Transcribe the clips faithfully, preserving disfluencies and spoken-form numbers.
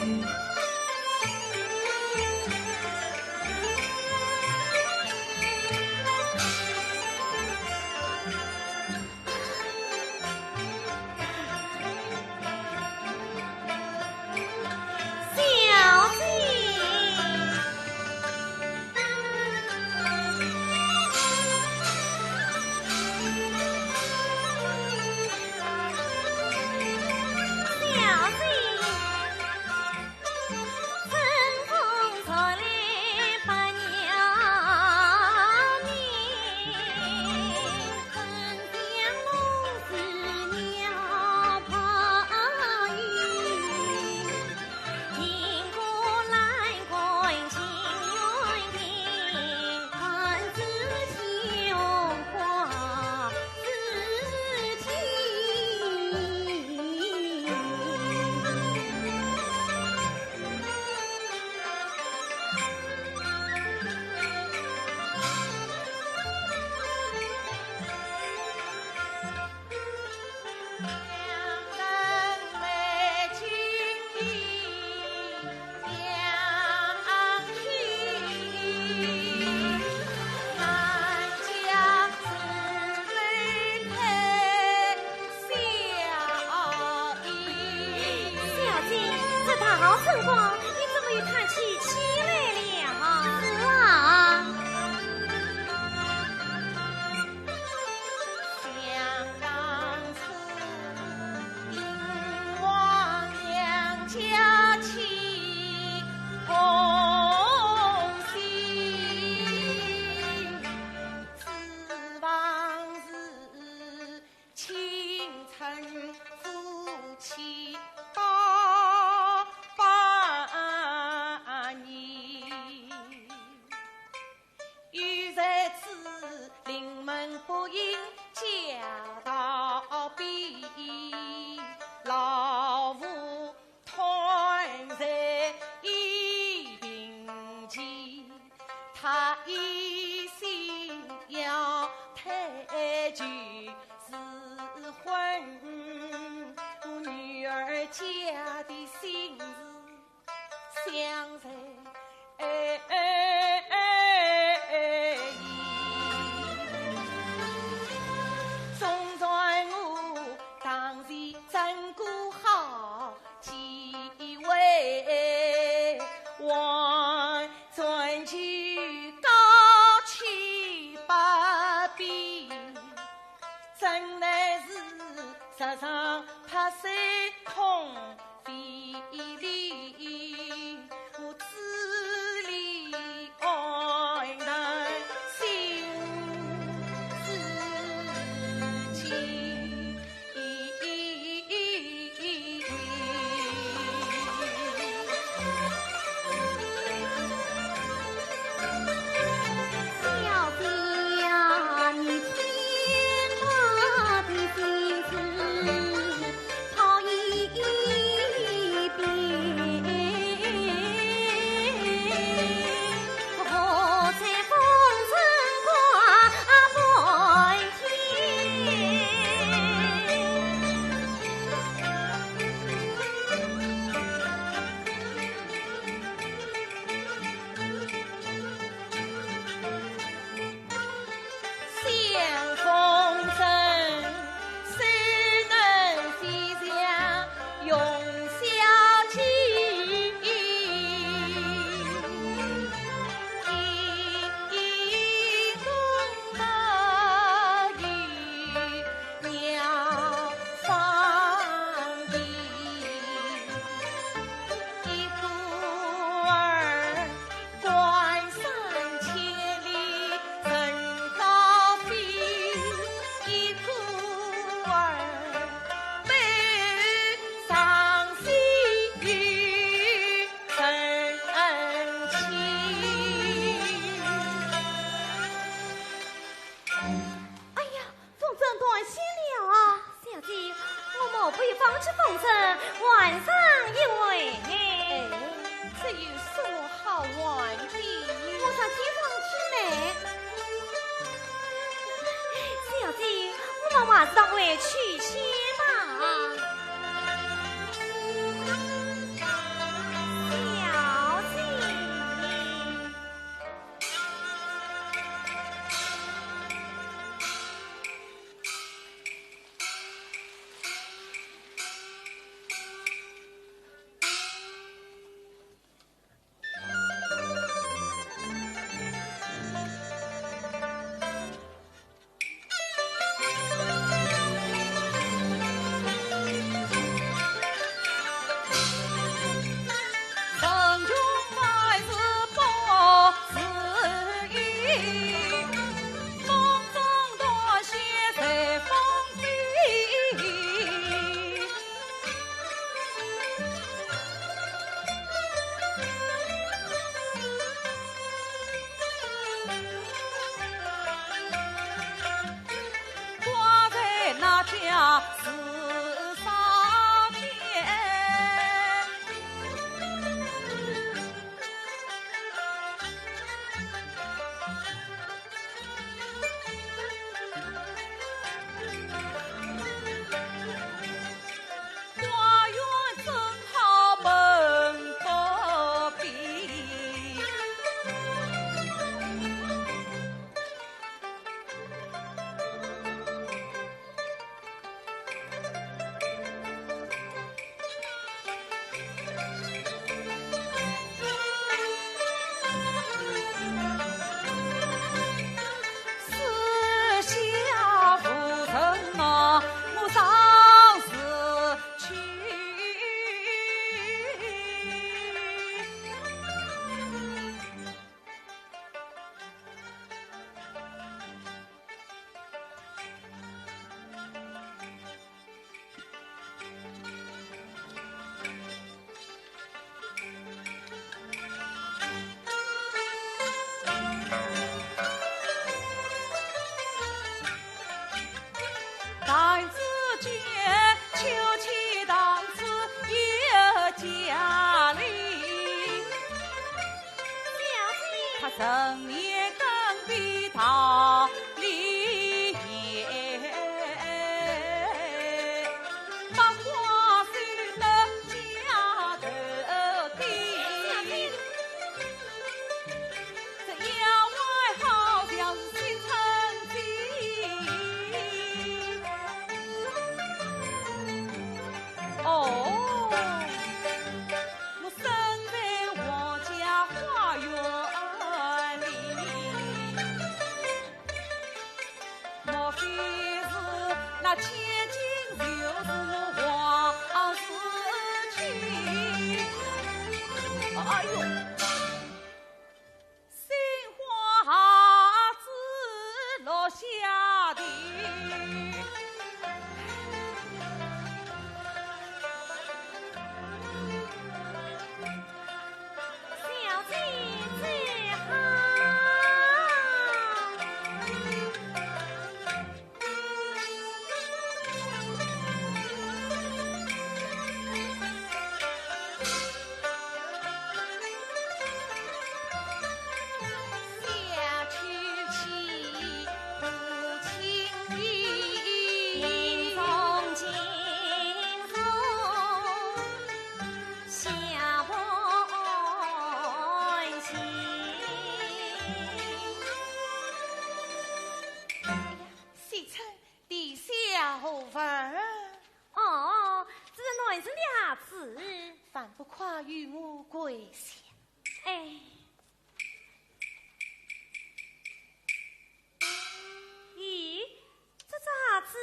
小姐。 小姐，这大好春光，你怎么又叹起气来了？是啊。哎呀，风筝断线了啊！小姐，我们不如放起风筝，玩上一回。哎，这有什么好玩的？我上天上去呢。小姐，我们还是到外去去吧。哦，我生在皇家花园里，莫非是那千金就是我王世清？哎呦！ 心花子落下的。小姐最好。 惜春， 地下何物？哦，这是男人的鞋子。还不快与我跪下？哎。咦，这只鞋子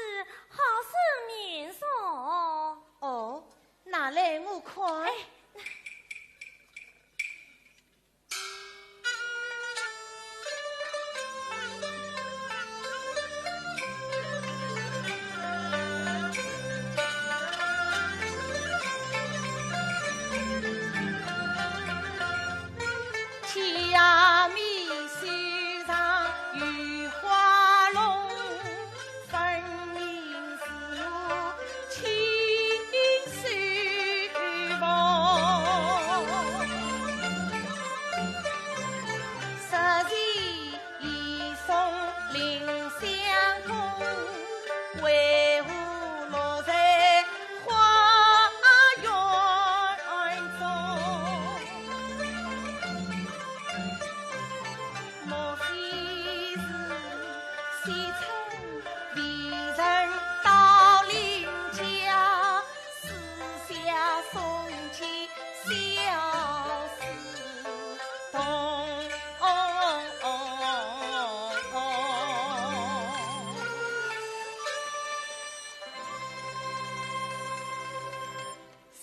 好生面熟哦。哦，拿来我看。哎，那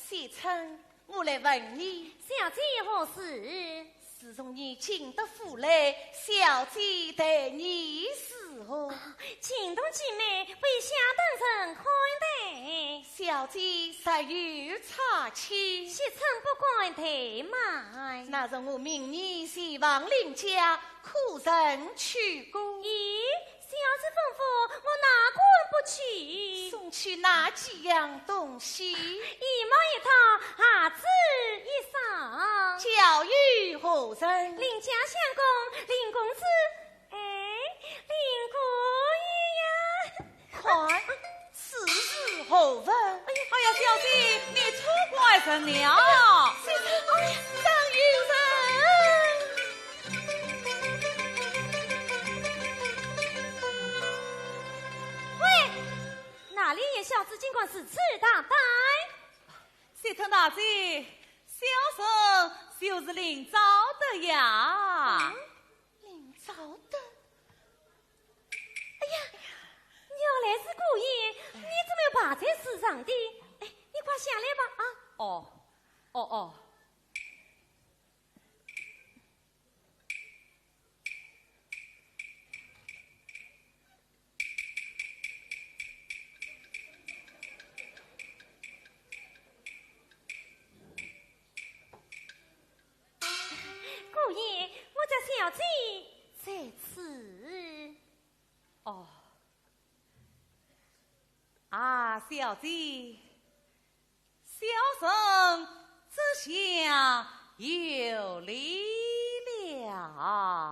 惜春，我来问你。小姐何事？自从你进得府来，小姐待你如何？啊，情同姐妹，不以相等人看待。小姐实有差遣？惜春不敢怠慢。那日我命你前往林家，可曾去过？咦， 小姐吩咐，我哪敢不去？送去哪几样东西？一毛一套，鞋子一双。交与何人？林家相公，林公子。哎，林姑爷呀。看，此事何物？哎呀，哎呀，小姐，你错怪人了。哎呀，小姐，哎呀，真有人。 喂，哪里有小姐竟敢如此大胆？惜春大姐，小生就是林昭德呀。嗯，林昭德？哎呀，原来是姑爷，你怎么又爬在树上的？哎，你快下来吧，啊。哦，哦，哦。 姑爷，我家小姐在此。哦。啊，小姐， 小生这下有礼了。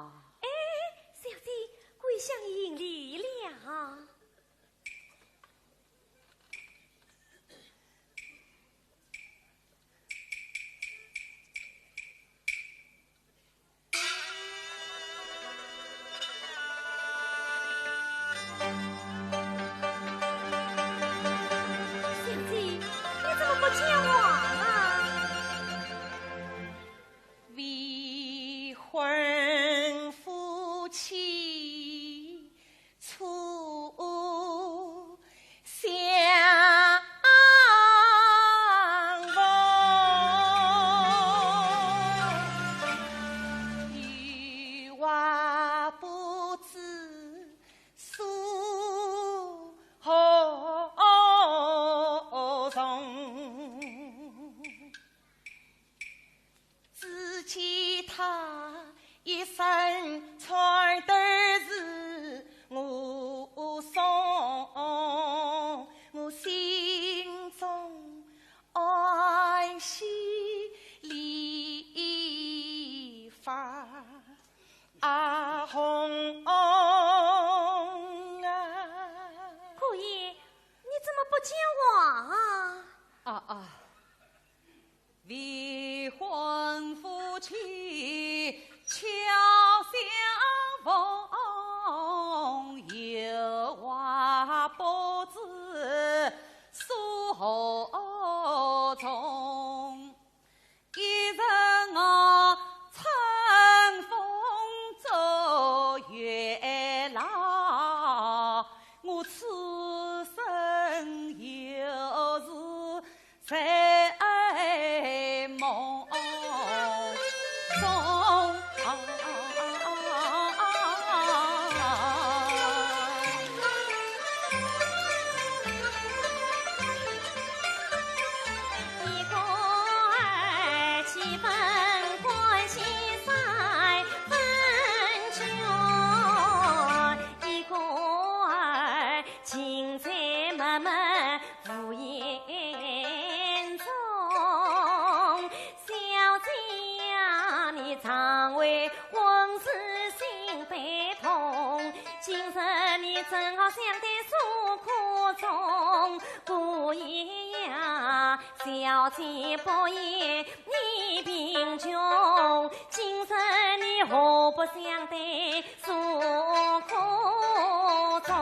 常为往事心悲痛，今日你正好相对诉苦衷。姑爷呀，小姐不言你贫穷，今日你何不相对诉苦衷？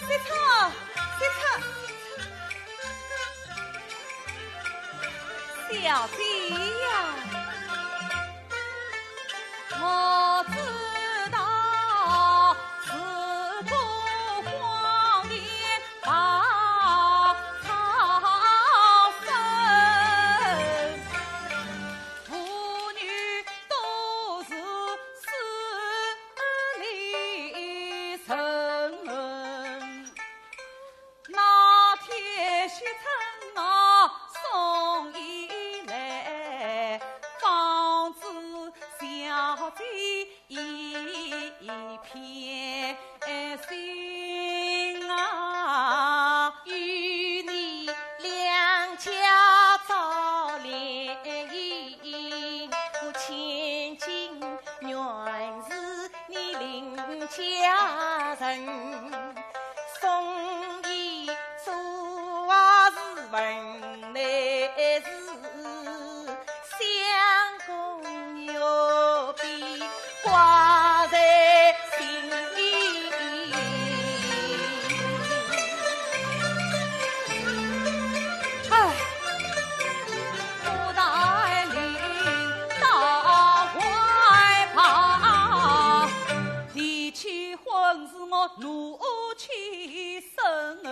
小姐啊，小姐呀，我知道是个荒年把草生，妇女都是势利人。 那天惜春啊送伊来，方知小姐一片心啊。与你两家早联姻，千金原是 你邻家人，送伊做啊是门内事，相公有比挂在心。哎。 不待领到怀抱，提起婚事我怒气生。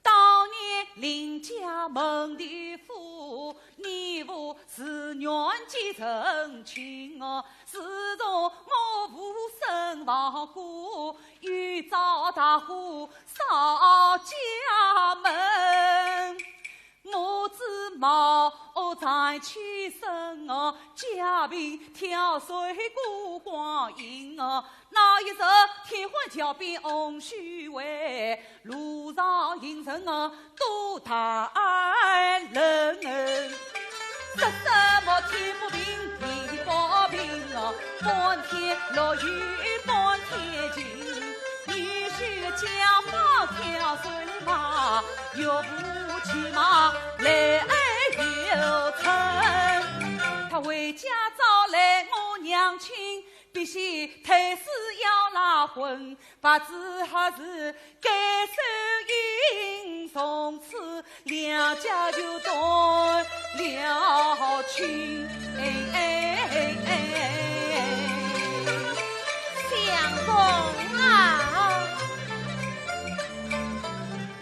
当年邻家门第户，你父自愿继承亲哦，自从我无身亡故，又遭大火烧家门。 我子冒才起身哦，家贫跳水过光阴哦。那一日天荒桥边洪水为，路上行人哦多谈论。说什么天不平地不平哦，半天落雨半天晴。 你是家法挑水马，岳父骑马来又春。他回家找来我娘亲，必须退师要拉婚，不知何时该收银，从此 两家就断了亲。相公啊，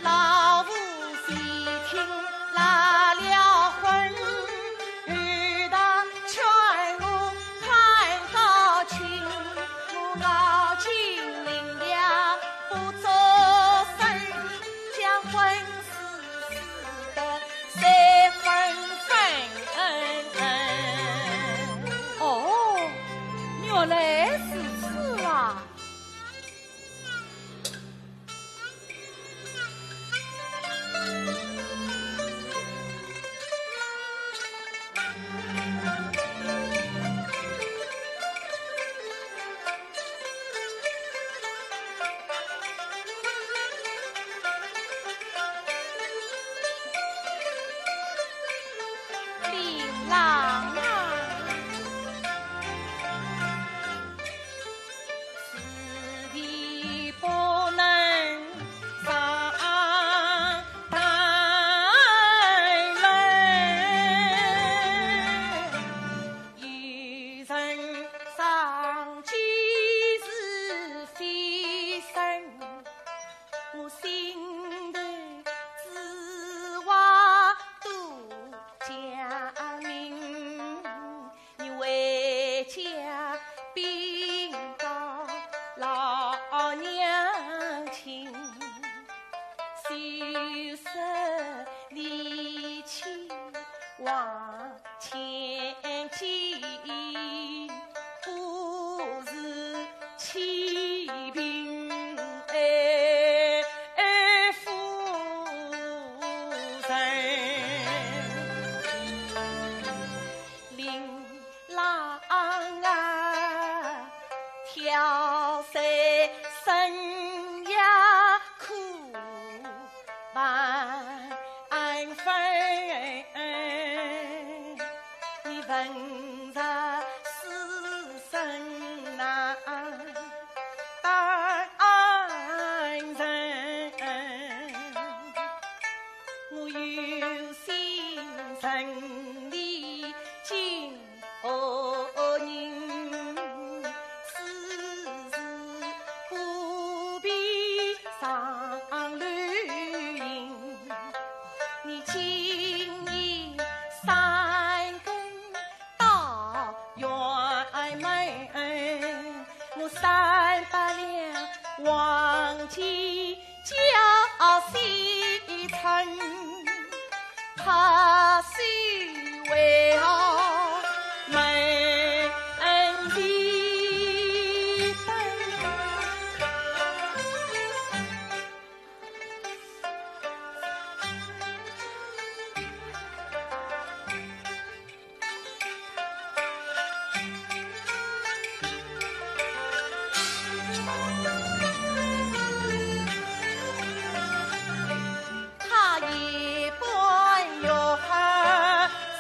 老夫已经拉了婚， 劝我太高兴，我老金领了不做声，将婚事撕得三分分。哦，原来如此啊！ 林郎啊！挑水生涯苦万分，你问着世生难当人。我有心成你今 何人？此事不必上楼行。你今夜三更到辕门，我三百两黄金 交西城，他须为我门第等。 他一般有好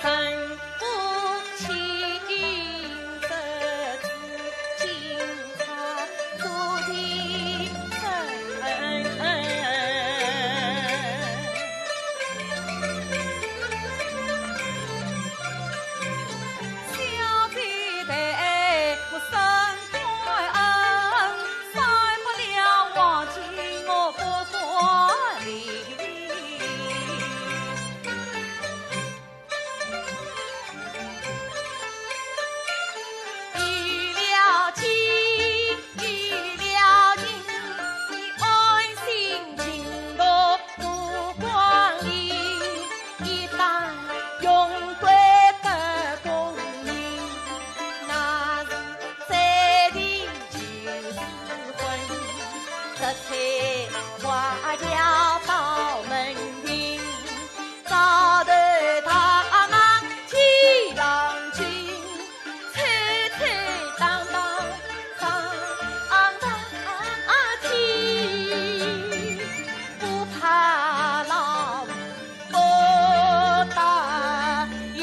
生不清，这只金钗做的真。 小姐待我甚感恩，三百两黄金我不管理。有了金，有了银，你安心进入 不光里，一旦荣归不功名，那是再提旧时婚。这翠花轿到门庭，早得他们起浪去， 吹吹打打上天，不怕老虎不打影。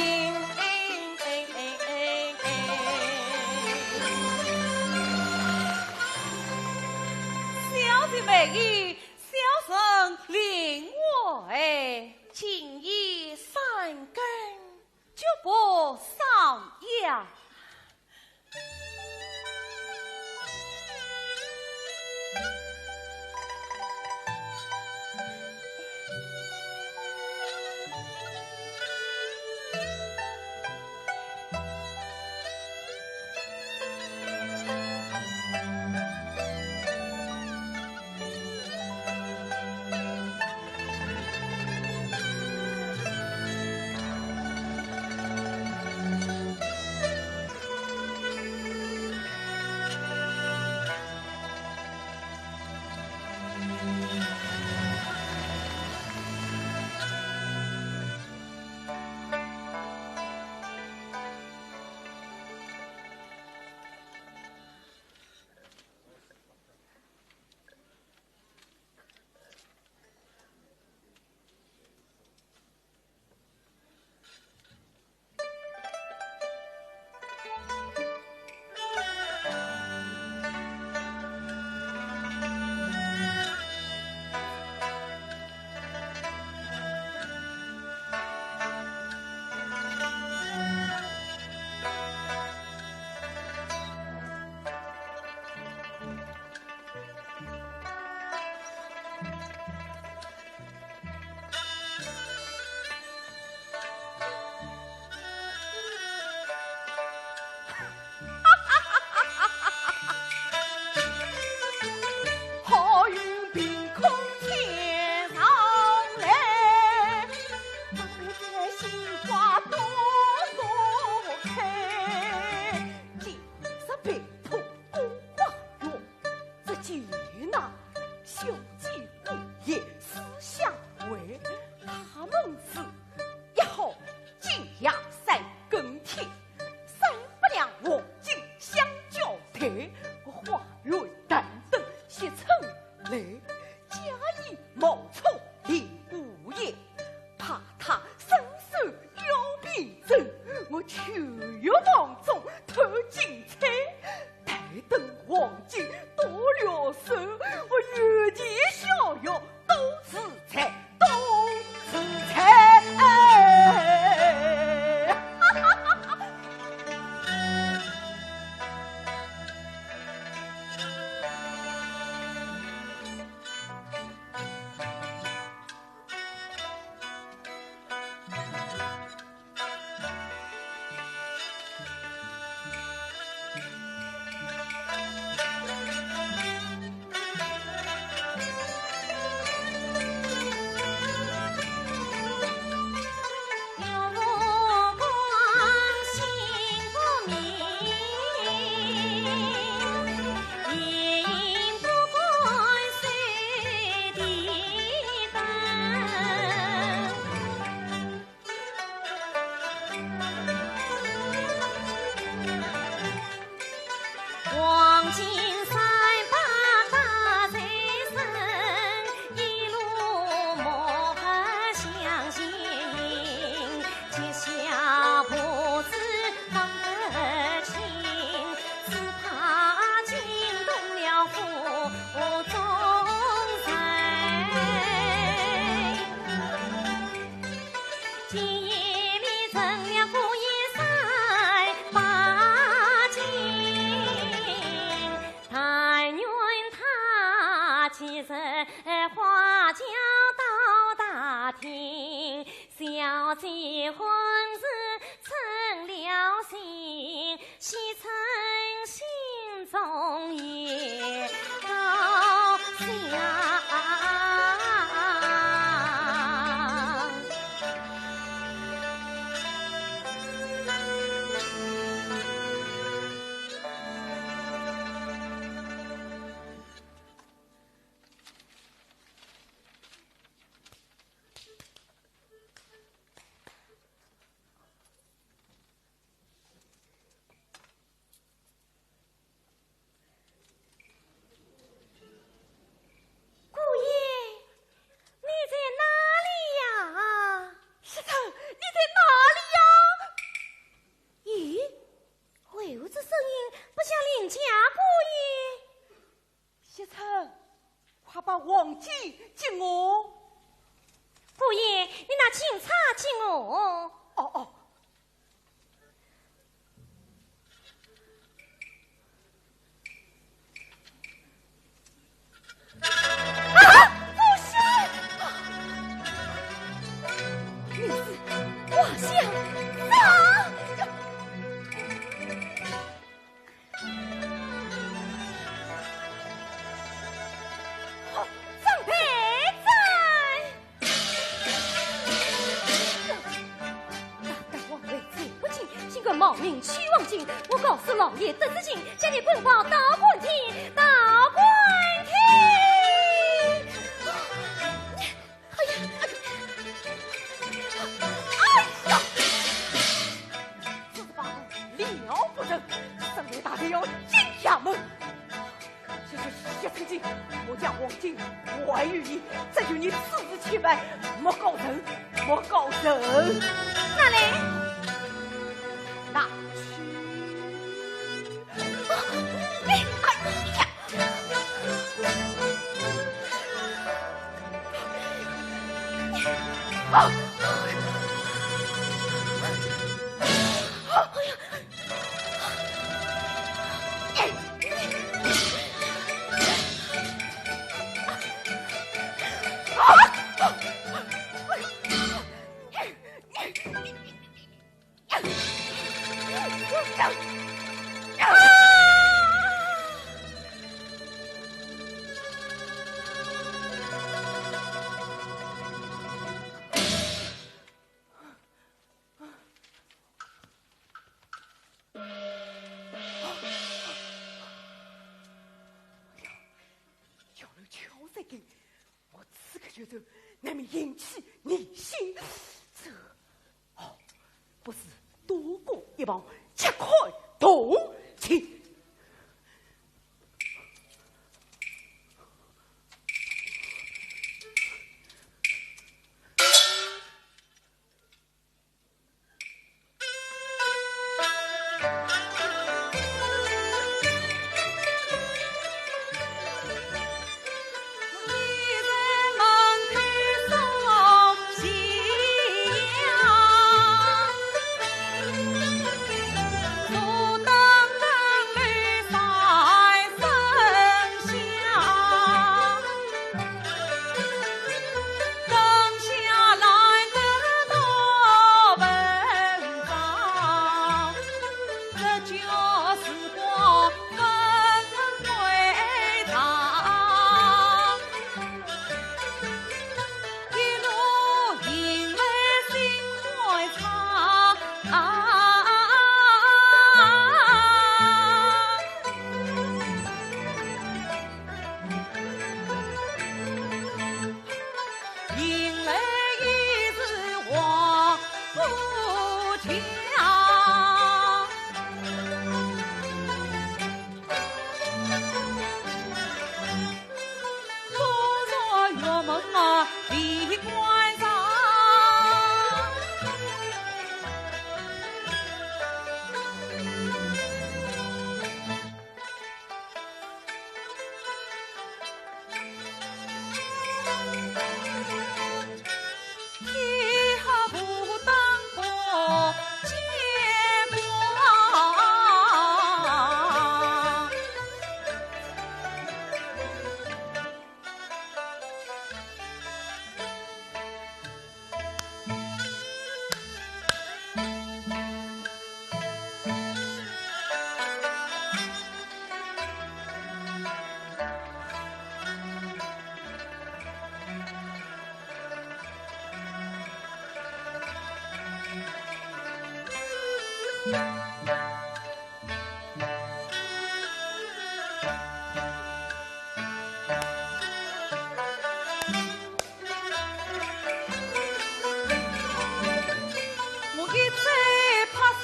小姐美意，小生领会。今夜三更，绝不上夜。花园等等，惜春来，假意冒充李姑爷，怕他伸手要兵征，我秋月梦中偷金钗，待等黄金到了手，我有钱逍遥 多自在，多自在。姑爷，你在哪里呀？惜春，你在哪里呀？咦，为何这声音不像林家姑爷？惜春，快把黄金给我。姑爷，你拿金钗给我。哦，哦。 啊，不是！你是王相公！长辈在！大胆王位最不敬，竟敢冒名取黄金！我告诉老爷得知情，将你捆绑到官厅，到官厅！哎呀，哎呀，哎呀！这是把我了不得，省得大人要进衙门。 这是惜春金，我将黄金还于你，只求你此事清白，莫告人，莫告人。拿来。拿去。啊，你，哎呀！啊！哎呀！ 敲了敲三更，我此刻就走，难免引起疑心。这，哦，不如躲过一旁，且看动静。我一再拍手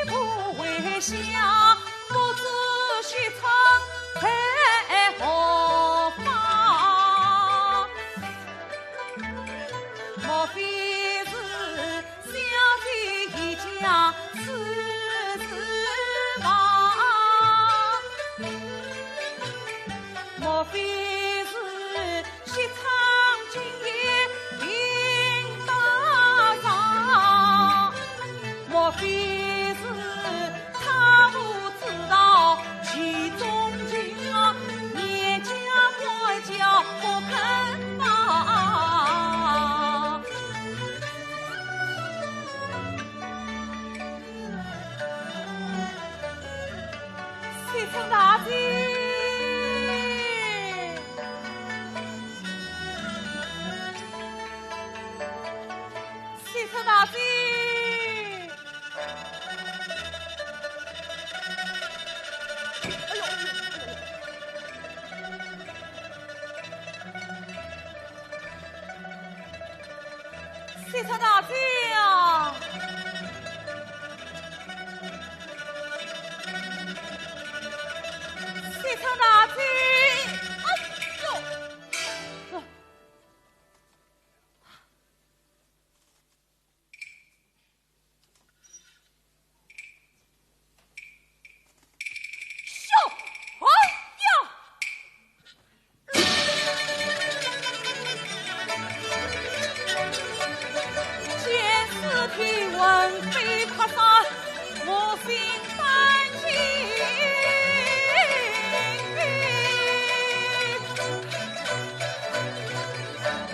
不回响，不知西窗开何方？莫非是 小姐已嫁此时房？莫非是西窗今夜并不上？莫非是 他不知道其中情啊，念家管教不肯放。西窗大姐，西窗大姐。 哎呦，西窗大姐啊！西窗大姐！哎呦！ 哟，哎呀！见尸体魂飞魄散，我心胆惊。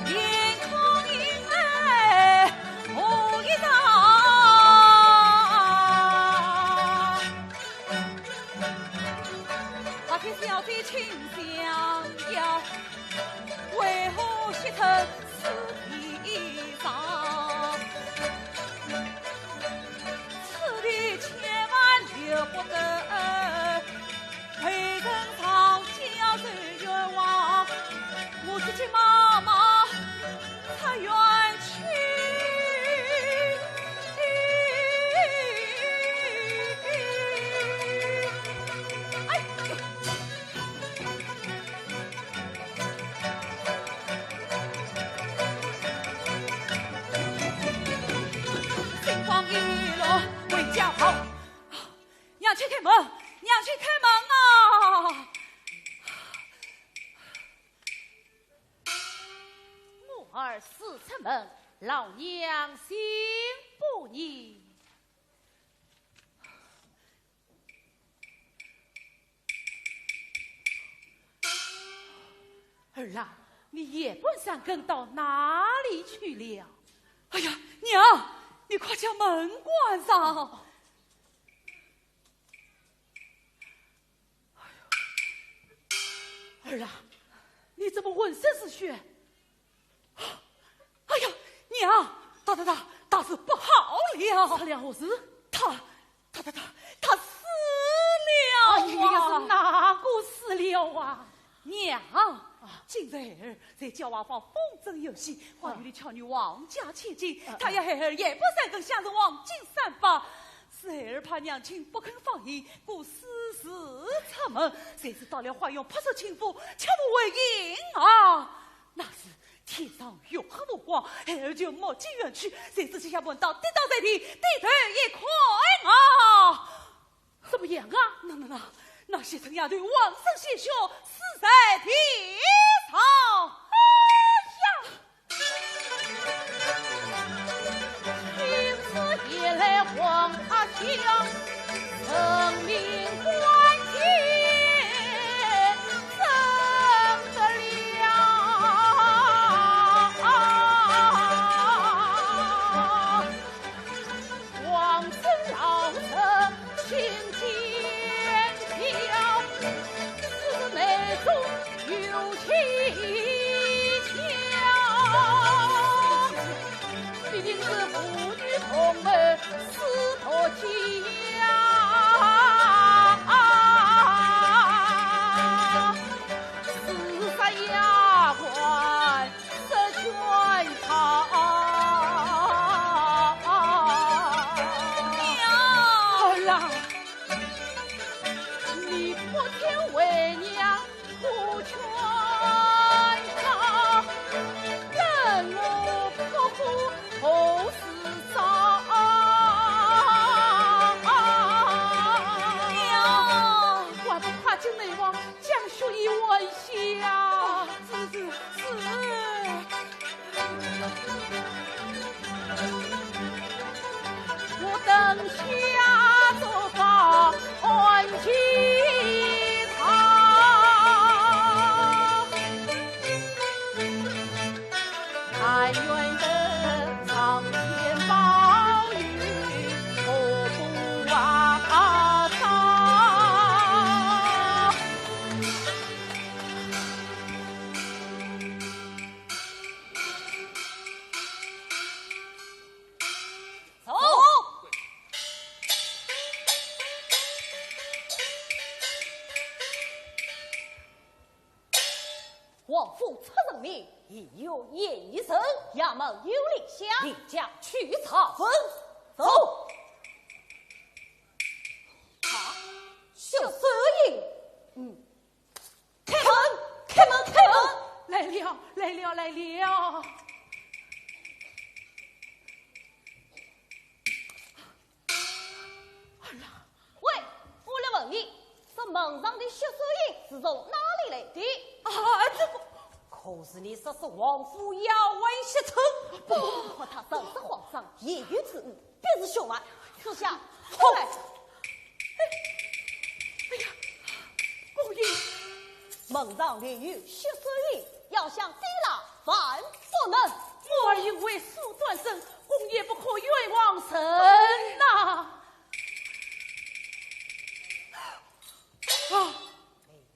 面孔阴霾 何以到？白天小姐请降妖，为何写成尸体上？此地千万留不得。 被人上交受冤枉，我自己妈妈才冤屈。哎，心慌意乱回家跑。 娘亲开门，娘亲开门啊！我儿死出门，老娘心不宁。儿啊，你夜半三更到哪里去了？哎呀，娘，你快将门关上。 儿啊，你怎么浑身是血？哎呀，娘，大大大，大事不好了！出了何事？他，他，他，他，他死了啊！哎呀，是哪个死了啊？娘，啊，今日孩儿在教化坊风尘游戏，花园里巧遇王家千金，啊，他要孩儿夜半三更镶上黄金散发， 是孩儿怕娘亲不肯放行，故私自出门，谁知到了花园，扑入亲府，却不回应啊！那时天上月黑无光，孩儿就目疾远去，谁知脚下碰到跌倒在地，低头一看啊！怎么样啊？那，那，那，那些村丫头浑身鲜血，死在地上！哎呀！将血衣换下。是，是，是。我等下做法换衣裳。但愿得苍天保佑，我不啊。走。王府出人命，已有嫌疑人，衙门有令下，你家去查问。走。啊，薛素英。嗯。 开门，开门，开门！来了，来了，来了！哎呀，喂，我来问你，这门上的薛素英是从哪里来的？啊，这个，可是你说是王府丫鬟薛春。不，不，不，她正是皇上言语之物， 必是凶犯，速下，快来！哎，哎呀，姑爷，门上留有薛素英，要想抵赖，万不能。我儿有为苏端正，姑爷不可冤枉人呐。啊！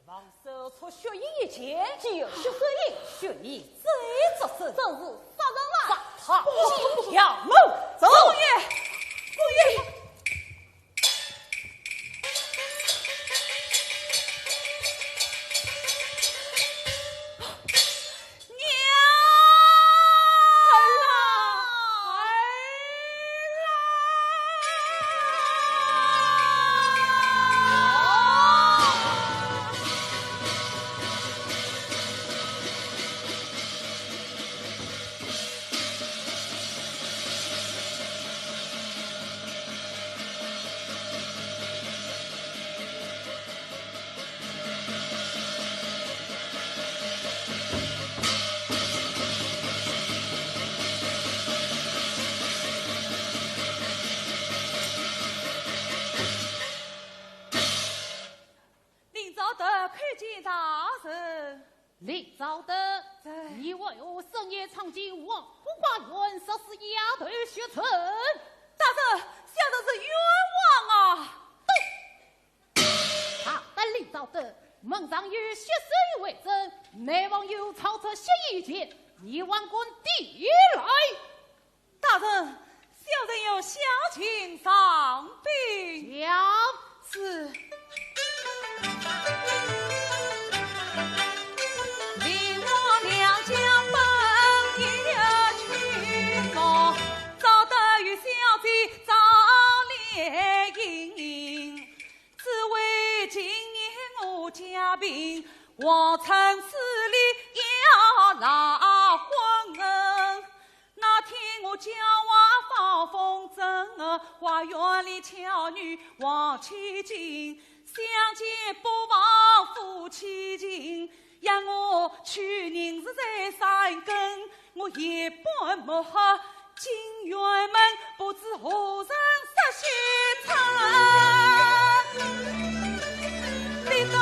望搜出薛英一件，既有薛素英，薛瑗再作甚？正是杀人犯。杀他进衙门。走。姑爷，姑爷。娘！儿啊，儿啊！ 林昭德叩见大人。林昭德，在。你为何深夜闯进王府花园，杀死丫头薛春？大人，小人是冤枉啊！ 大胆林昭德，门上有薛素英为证，内房有抄抄血衣一件，你还敢抵赖？大人，小人有下情上禀。讲。是。林王两家本也穷忙，招得与小姐赵丽英。 只为今年我家贫，望春赐礼要来还恩。那天我叫外放风筝，花园里巧女望千金，相见不忘夫妻情。 要我去，人是在山根，我夜半摸黑进辕门，不知何人设下策。你道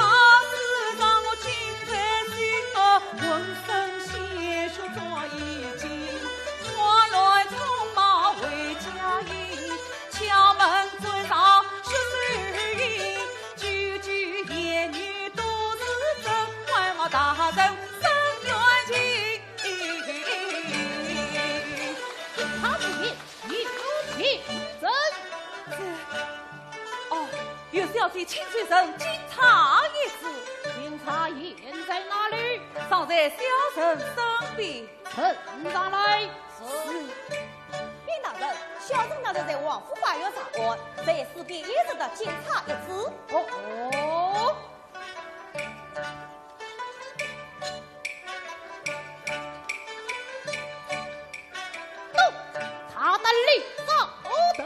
是让我今朝心恶，浑身鲜血早已尽，我来匆忙回家去，敲门砖上血水印，句句言语 都是真，还望大人伸冤情。他不言，你有凭证。是。哦，有小姐请随臣进查一试。金钗印在哪里？藏在小人身边。呈上来。是。禀大人，小人那日在王府花园查看，在此便一直的金钗一支。哦。 大胆林昭德，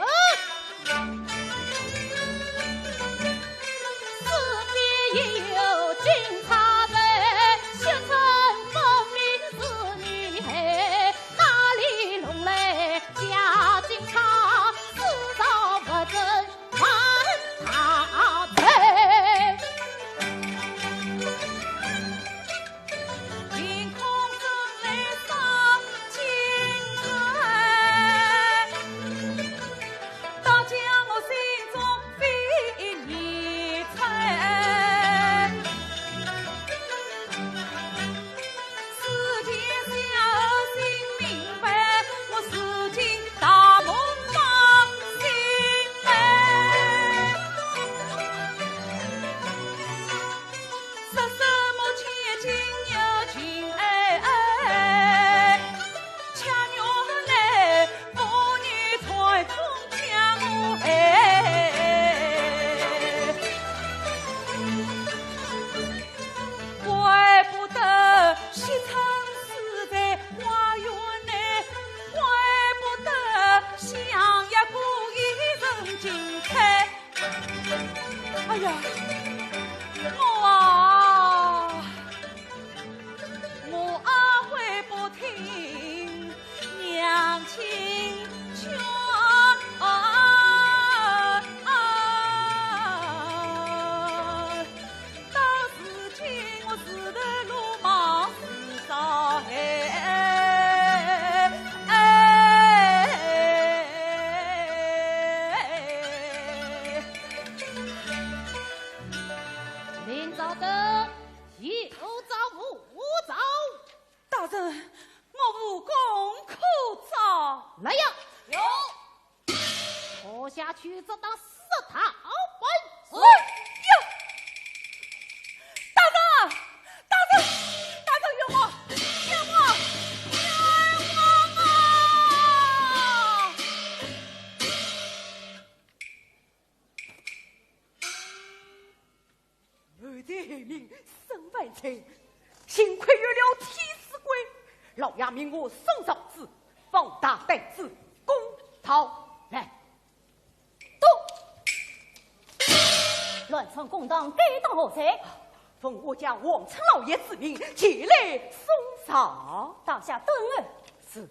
此地有金呀，我啊，我阿会不听娘亲劝。到如今我自投罗网，自找害。哎，林兆德，有招无招？大人，我无功可招。来呀！有。拖下去，这打死他本。是。呀！大人，大人，大人，冤枉，冤枉，冤枉啊！ 后代害命身犯罪，幸亏有了替死鬼，老爷命我送状子，放大胆子，公道来。都！乱闯公堂，该当何罪？奉我家王村老爷之命，前来送状。当下等候。是。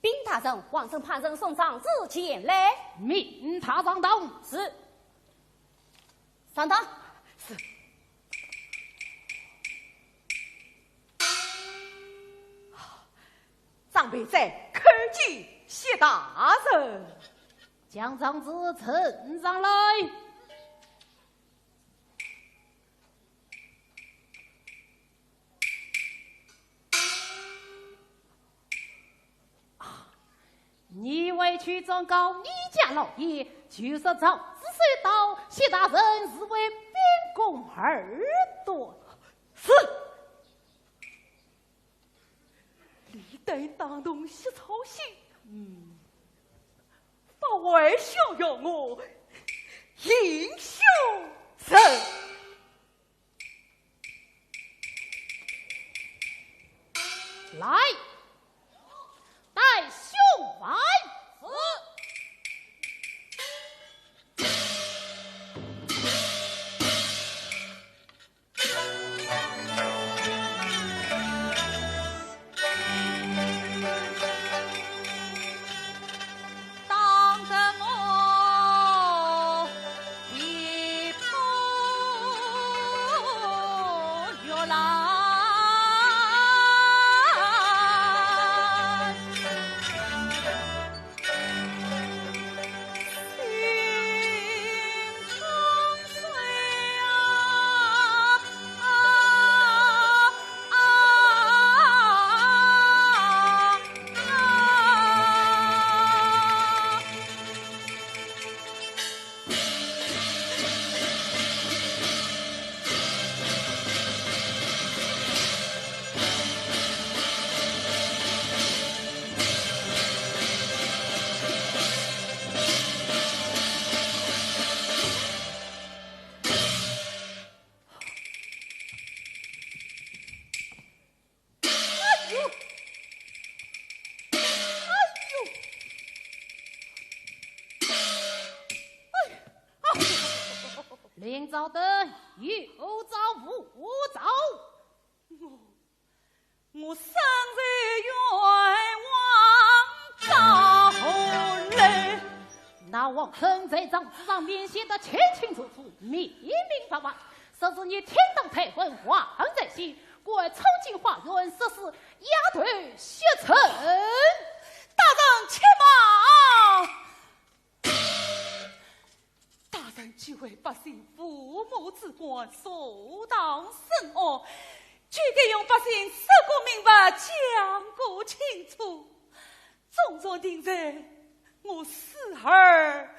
禀大人，王村派人送状子前来。命他上堂。是。 上堂。是。长辈在，叩见谢大人。将状子呈上来。 你回去转告你家老爷，就说状子收到，谢大人是为秉公而断。是。李旦打动薛操心，嗯，发坏逍遥我，英雄人。 来，带兄回。是。哎呦！哎呦！哎，啊！林兆德，有招无招？我，我身受冤枉，到何来？那王村在状子上面写得清清楚楚，明明白白，说是你天降大恩，皇恩在先，故而闯进花园，说是丫头薛春。大人且慢！大人既为百姓父母之官，坐堂审案，就该让百姓说个明白，讲个清楚。 纵然定罪，我死而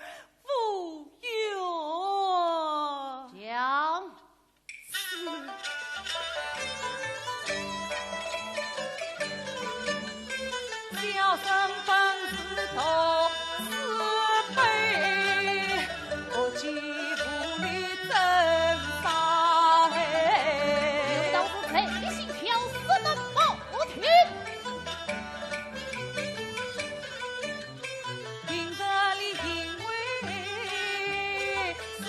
无冤。讲。是。小生本是读书辈，不及无礼真杀害。有道是贼心跳，死得不停。 平日里因为是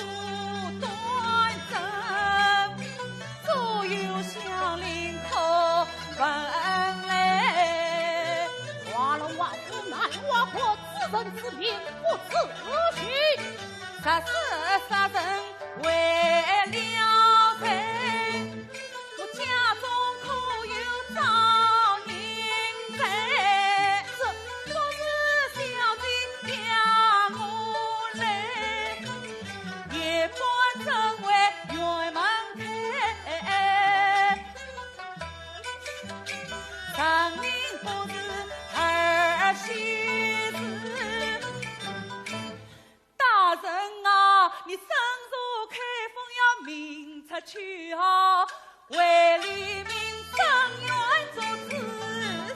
去啊，为黎民伸冤做主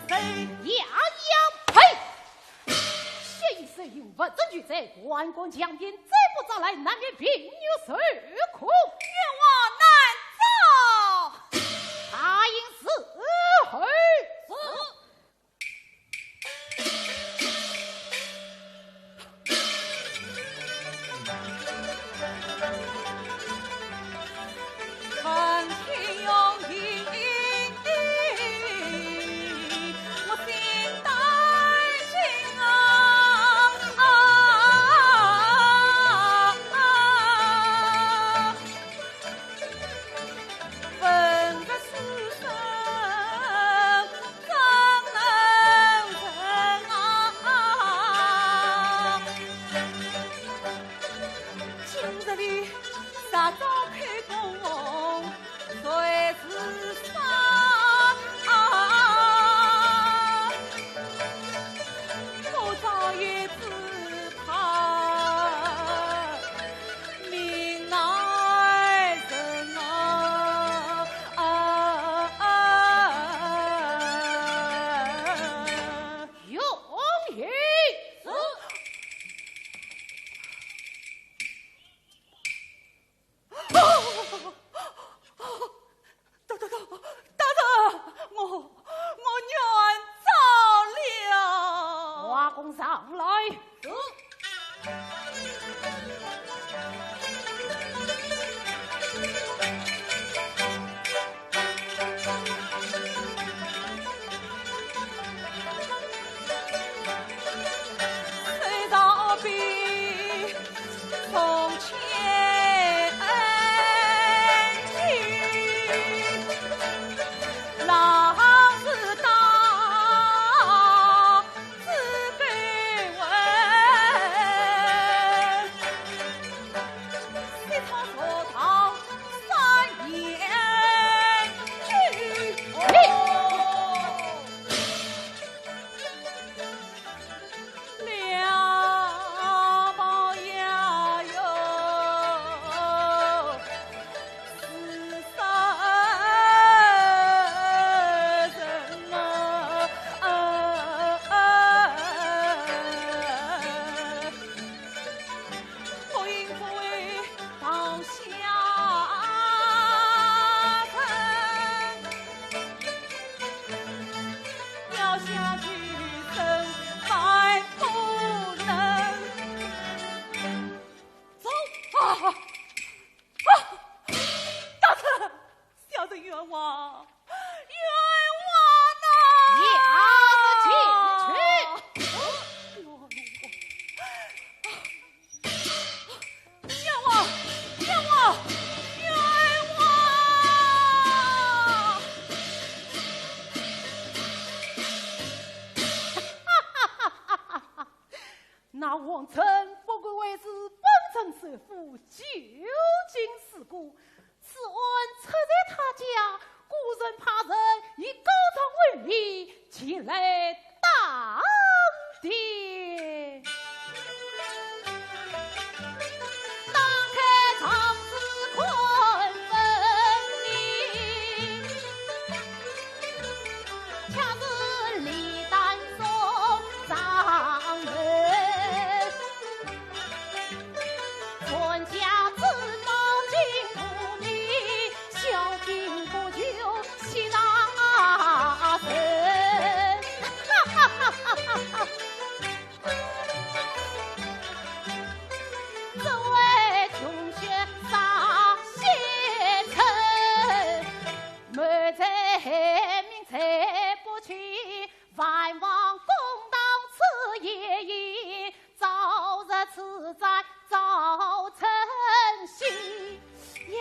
谁？呀呀，呸！血雨水用，物质俱在，万贯强兵，再不抓来，难免病愈受苦。冤枉难招。答应伺候。是。 今日里啥招开弓，谁是杀？我早也只怕命难成啊！容易。是。 大，大，大，大人，我，我冤枉了。画供上来。是。谁道比 从前去，老子道子不问，西窗坐堂三言句。两旁呀哟，是啥人啊？不应不为当下人。 要下去身犯不能。走啊！啊！大人，小人冤枉，冤枉呐！押了进去。冤枉！ 冤枉！冤枉！冤枉！那王琛不过为是本城首富，旧京世故， 此案出在他家，故人派人以告状为名，前来打听。打开状纸看分明，却是李旦送上门。 传家之宝金铜钿，小金不求喜大成。只为穷学少先成，满载害命才不去，万望公道此夜已， 早日此战早成序呀。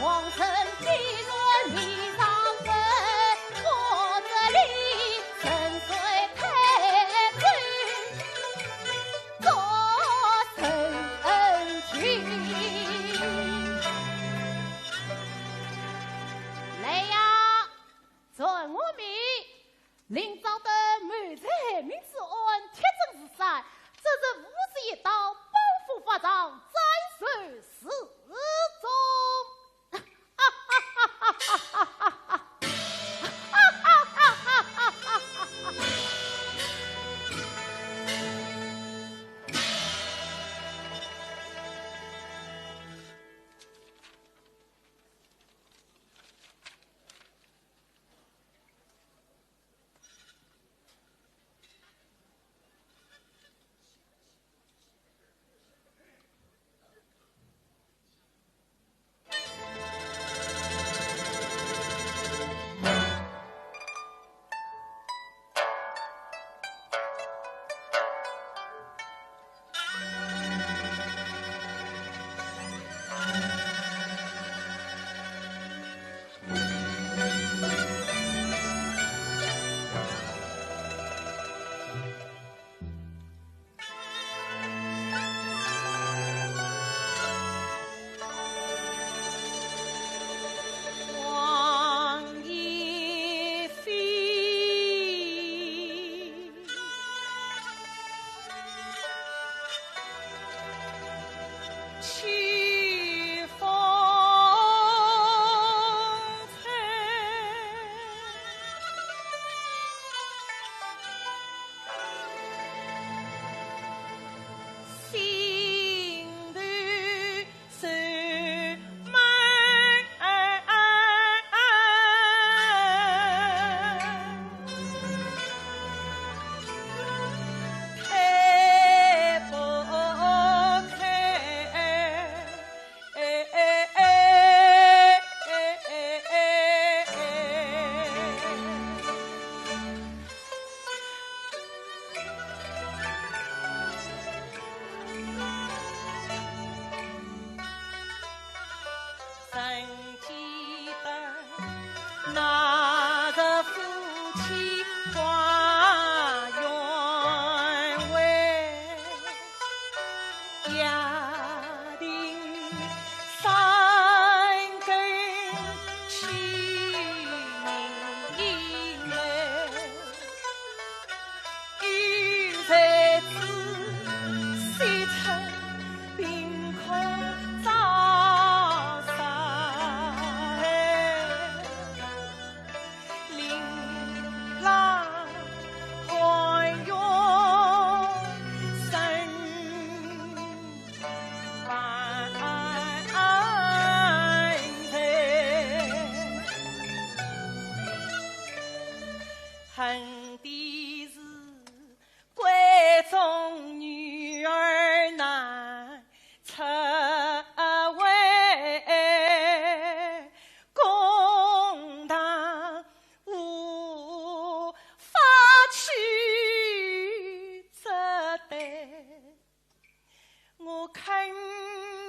王琛既然迷上身，我这里沉睡太久，做人情。来呀， 传我命，令赵德谋财害命之案铁证如山，这日午时一到，绑赴法场斩首示那日夫妻花园会，约定三更清明以后。 又在此西窗凭空照射，琳琅还有生还在。恨的是 闺中女儿难出位，公堂无法去责备。 我恳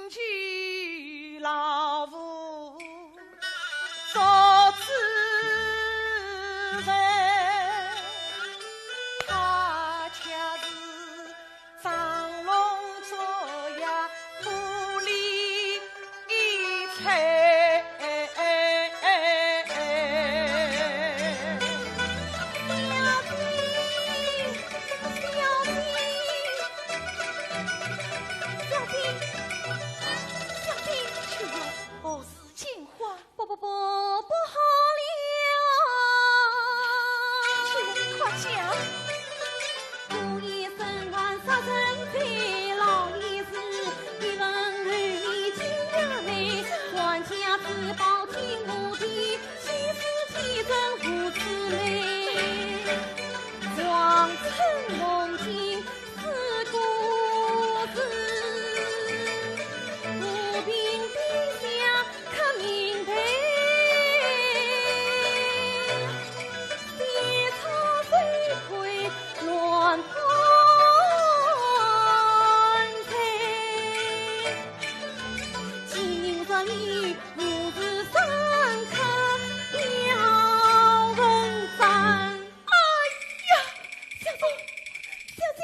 求老父做主人，他却是装聋作哑，无理 一切。小姐，小姐，小姐，小姐，秋月，何事惊慌？不，不，不，不好了！秋月，快讲！ 哎呀，小姐，小姐，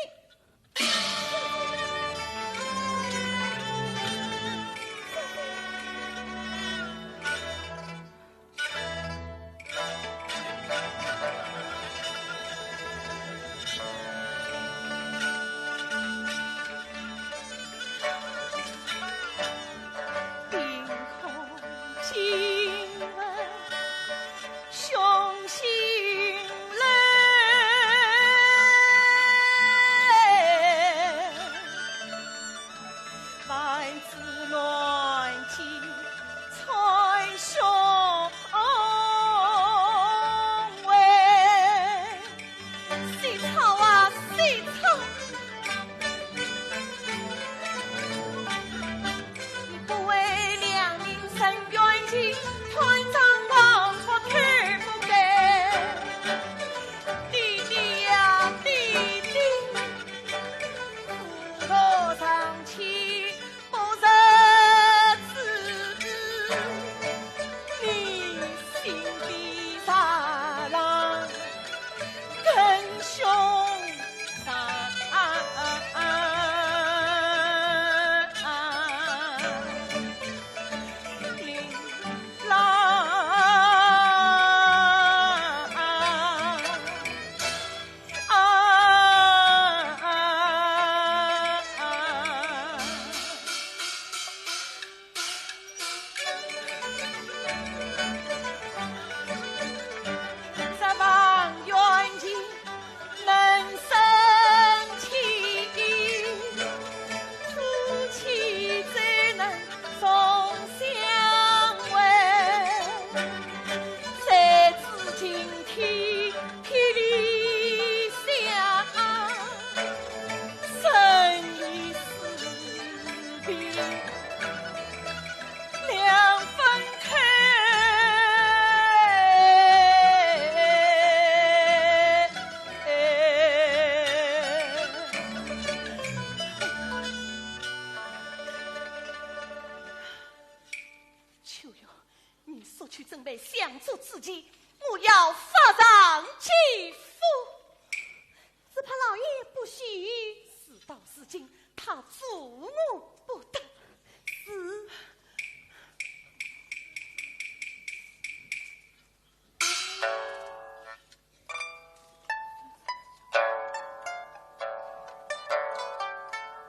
你速去准备相助之计，我要发上去赴。只怕老爷不许。事到如今，他阻我不得。是。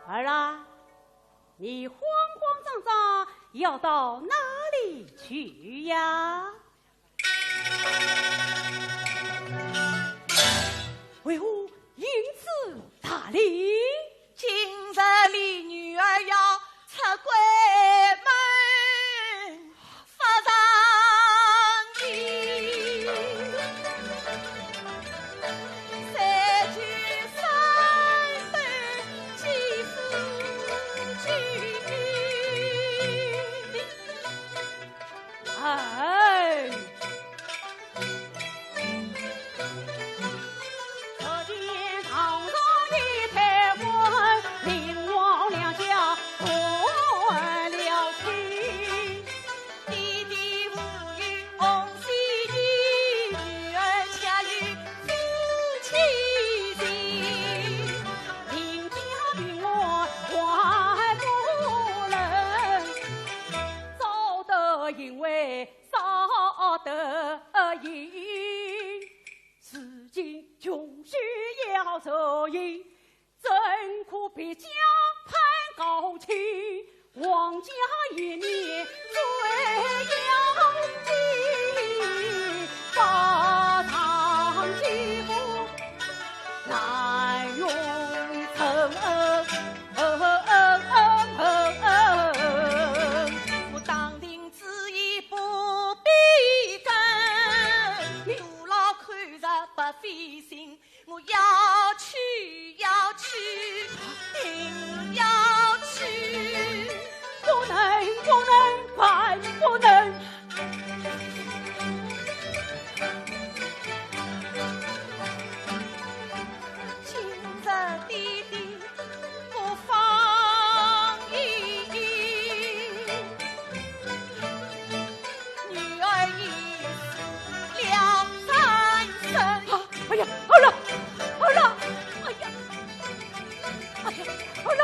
儿啊，你慌慌张张要到哪里去呀？为何行至大理？今日里女儿要出闺门，发上去。三句三杯几副酒。 哎。只见堂上一台官，明王两家断了亲。爹爹无有红线衣，女儿却有夫妻情。林家贫寒还不忍，招得银为 少得银，如今穷须要受刑，怎可别家攀高亲？王家一念最要紧，报上几步难容承恩。我当庭 之意不必跟，杜老看着不费心，我要去，要去，定要去。不能，不能，万不能。今日爹爹 不放一，女儿已死了三生。啊，哎呀，儿啊，儿啊，哎呀，哎呀，儿啊，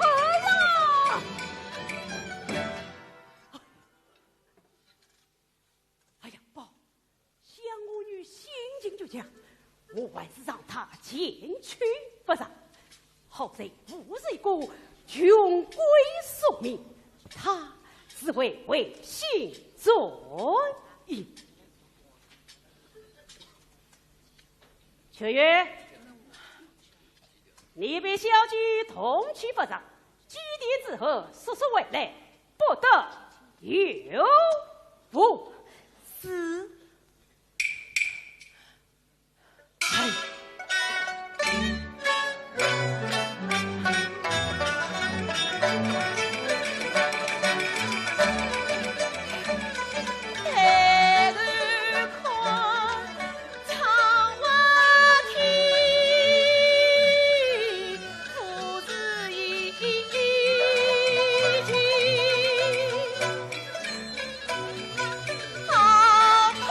儿啊！ 哎呀，不，想我女性情倔强，我还是让她前去不妨。好在无事一个穷鬼索命，她自会回心转意。秋月，你陪小姐同去不妨，几天之后速速回来， 不得有误。是。哎。抬头看 窗外天，不是已经好看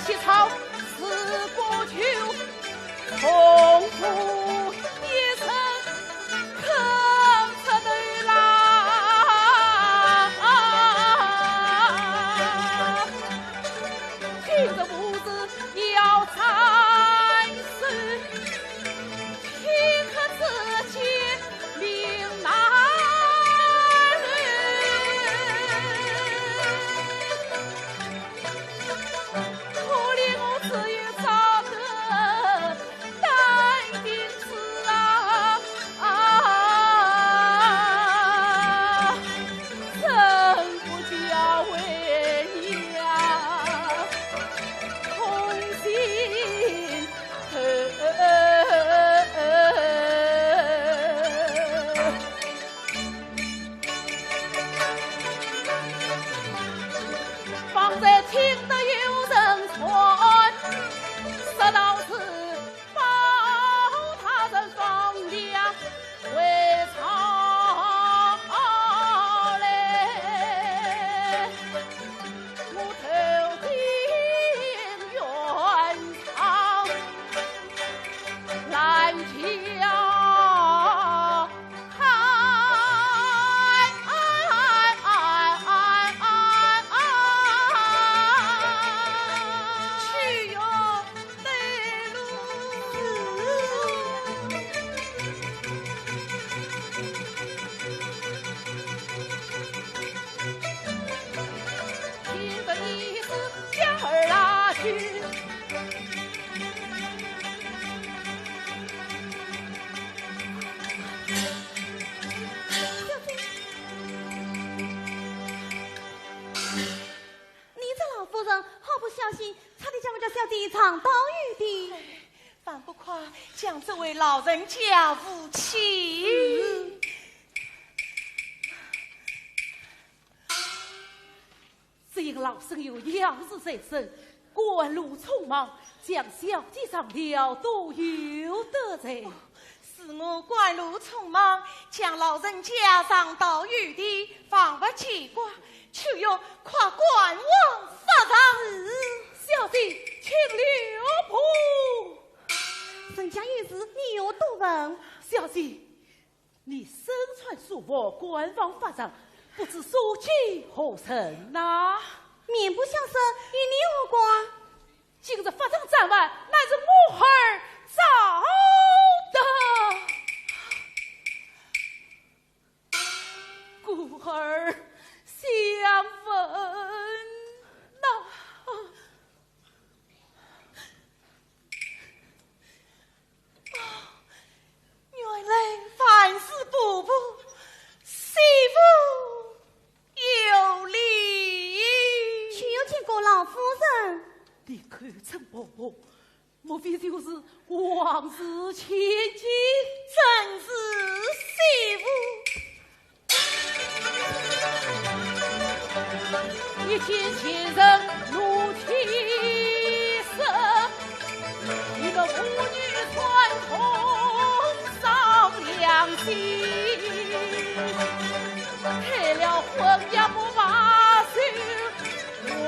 起草四个九，痛苦一生。你这老妇人，好不小心，差点将我家小姐撞倒雨的。还不快将这位老人家扶起。只因老身有要事在身，赶路匆忙，将小姐撞倒，都有得罪。是我赶路匆忙，将老人家撞倒雨的，方不见怪，秋月快赶往法场。小姐，请留步。人家有事，你又多问。小姐，你身穿素服，赶往法场，不知所见何人呐？面不相识，与你何关？ 今日法场暂缓，乃是我儿找的。故而相问呐。哦，原来还是婆婆，媳妇 有礼。岂有见过老夫人？你口称婆婆，莫非就是王氏千金？正是，媳妇。一见先生怒气生， 你们母女串通伤良心，害了婚也不罢休，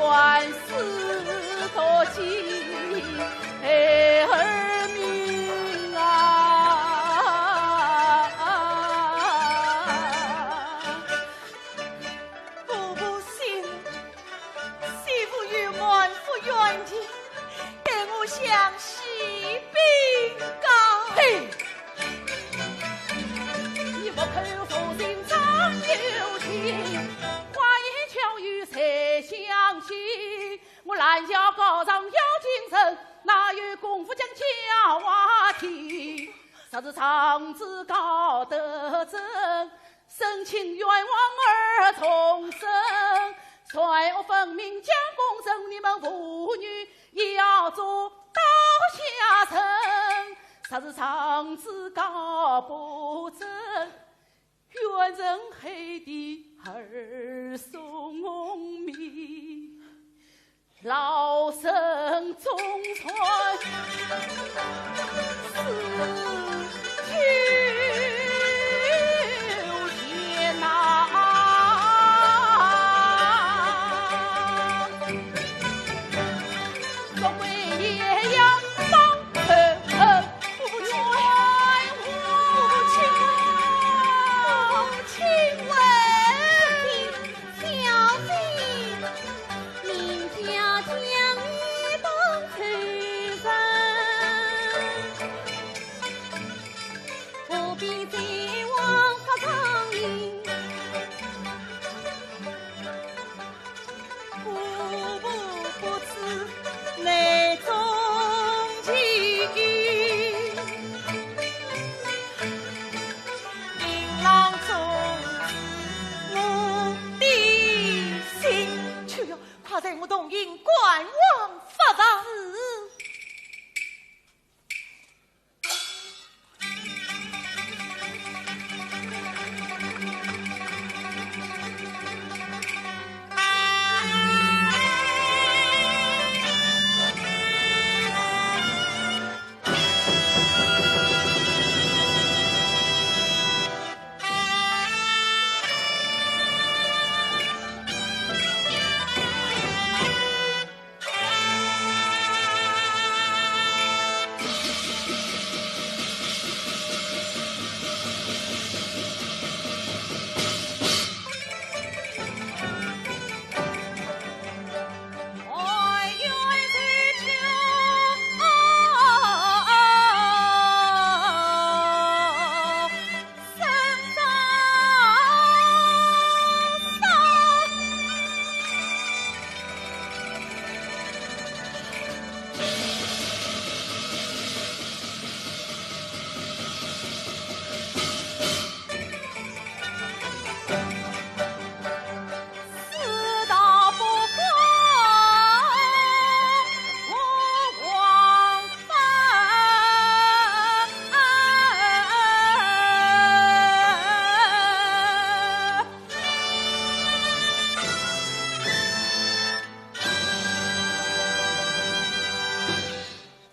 万事都尽害儿命啊！ 婆婆息怒，媳妇有满腹怨气，待我向西禀告。呸！你莫口无心张有情，花言巧语谁相信？我拦轿告状要紧审，哪有功夫将轿啊停？若是状子告得真， 申请冤枉儿重生，罪恶分明将功成，你们父女也要做刀下人。若是状子告不真，冤人害得儿送命。 老身总算死九天呐。随我同行观望法场。是。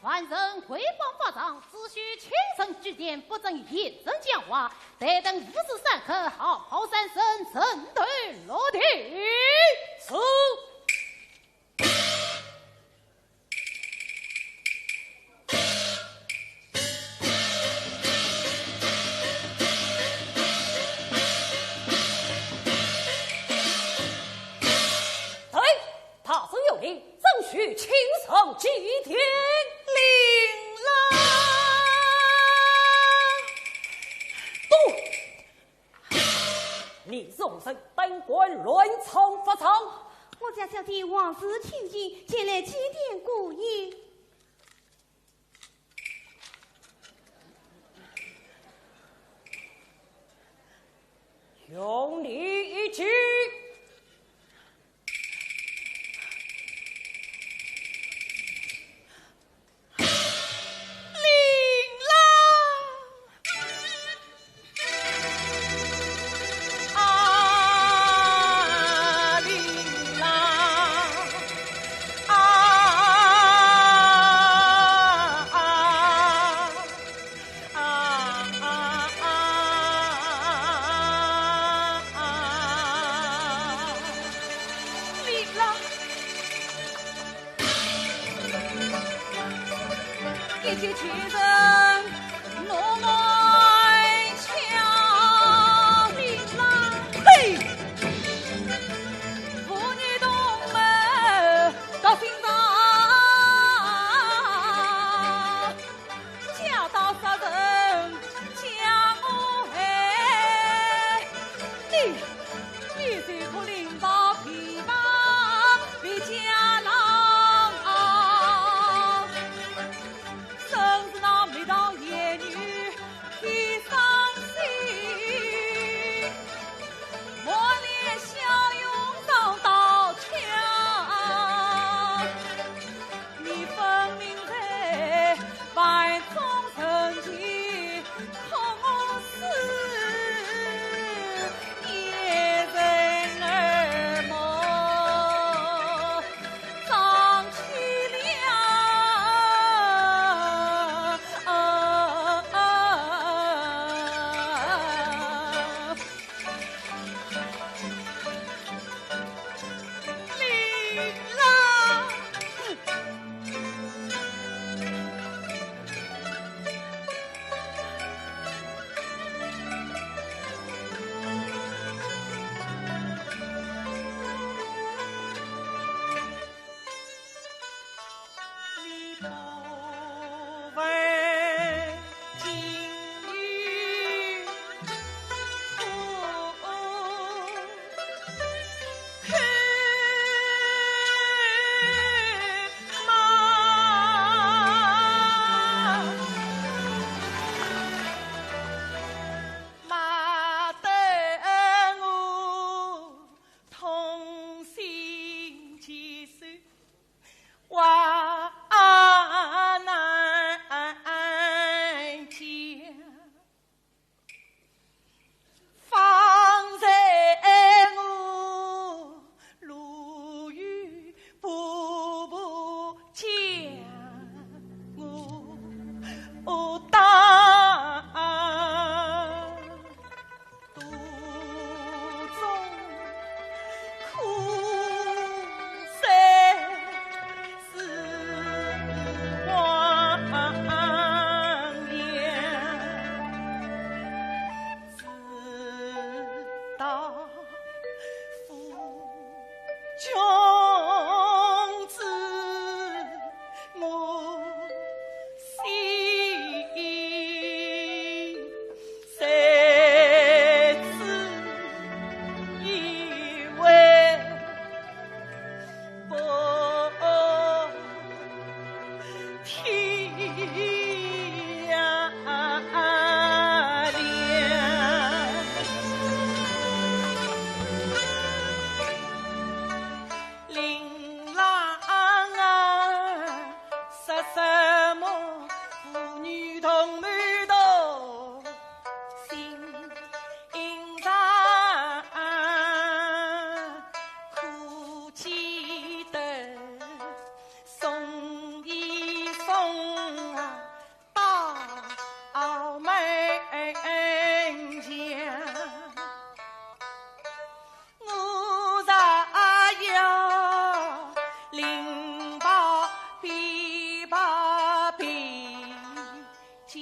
凡人回报法场，只许亲身举荐，不准言人讲话。待等午时三刻，好好三声，人头落地。是。 对，大人有令，怎许亲上祭天？领了。不，你是何人？本官乱闯法场。我家小姐王氏听信，前来祭奠姑爷。 容你一计。领了。 啊哩啦，啊啊啊啊啊啊！哩啦。 一见情深，怒爱巧名郎。嘿！父女同门到心上，嫁到杀人家门。你 你是个拎包琵琶的家郎，真是那美到言语添伤心，满脸笑容上刀枪。 你分明在万众人前看我是一人耳目，张起了。穷子我心谁知以为不体谅。令郎啊，说什么父女同门同心长，可记得送一送啊，到门前。我若要另抱便抱便，家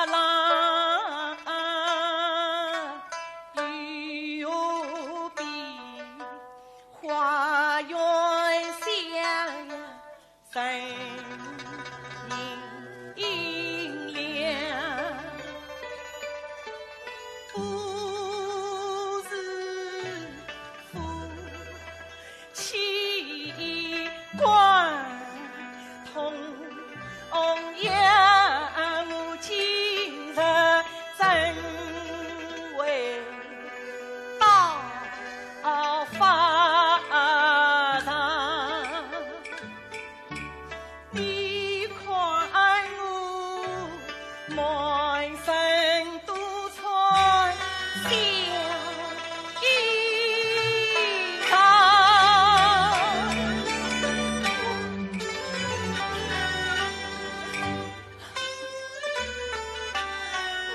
郎又何必花园香呀 人影凉。不是夫妻关同样，我今日怎会到法场？ 你看我满身都穿小衣裳，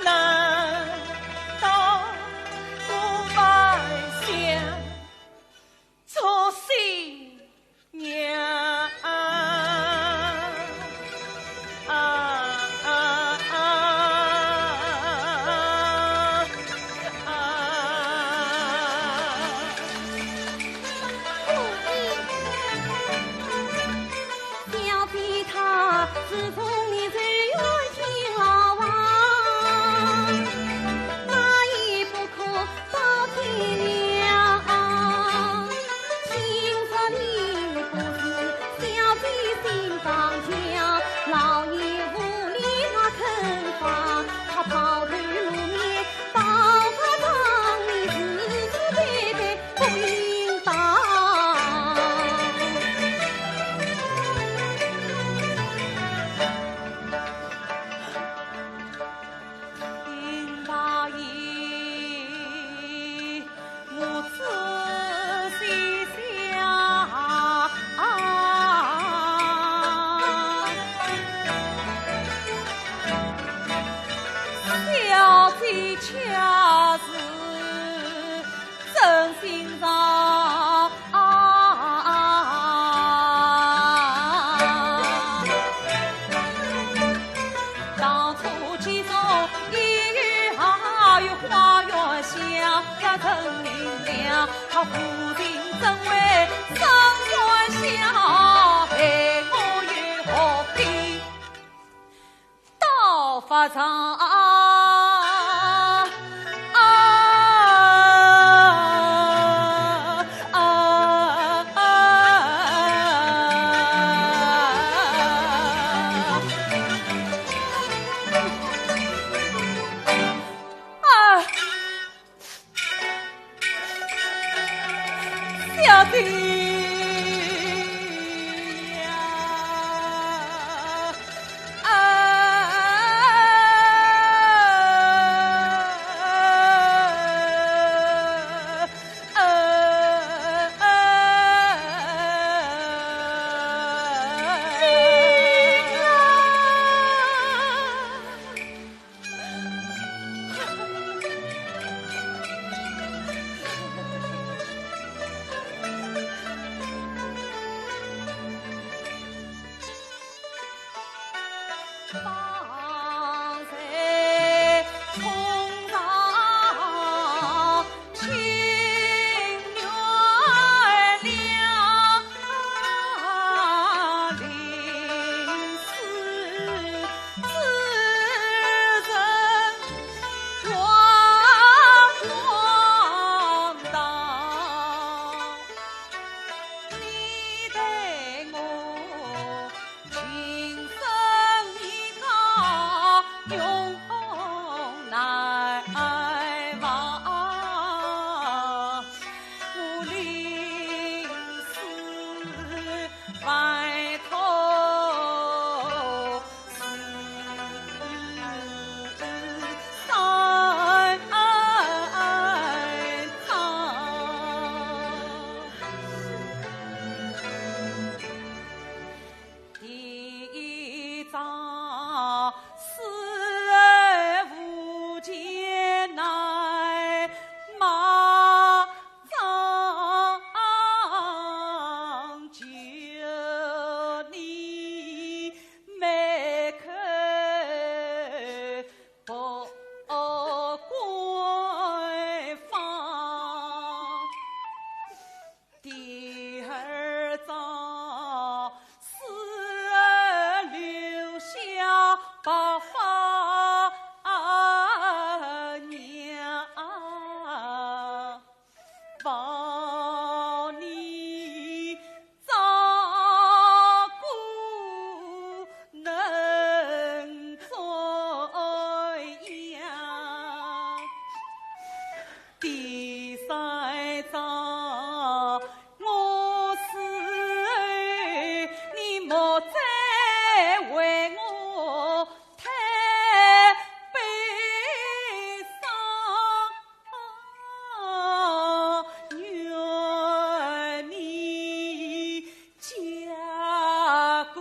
难道我还想做新 娘啊，啊，啊，啊，啊。小姐她自从你随我进牢房，那也不可 报天良，今日你不是小姐心当强，老爷无理他肯放，他抛头露面到法场，你是是非非不应当。 听罢言，我仔细想，小姐恰是 真心肠啊。当初既然已有花园香，也真明亮，他夫人怎会生酸相？哎，我又何必 到法场啊，啊，啊，啊。啊！ 小姐呀，啊，啊，啊，啊。第二朝，死儿留下白发娘，望你照顾能怎样？ 第三朝，我死后，你莫再为我太悲伤，愿你 家国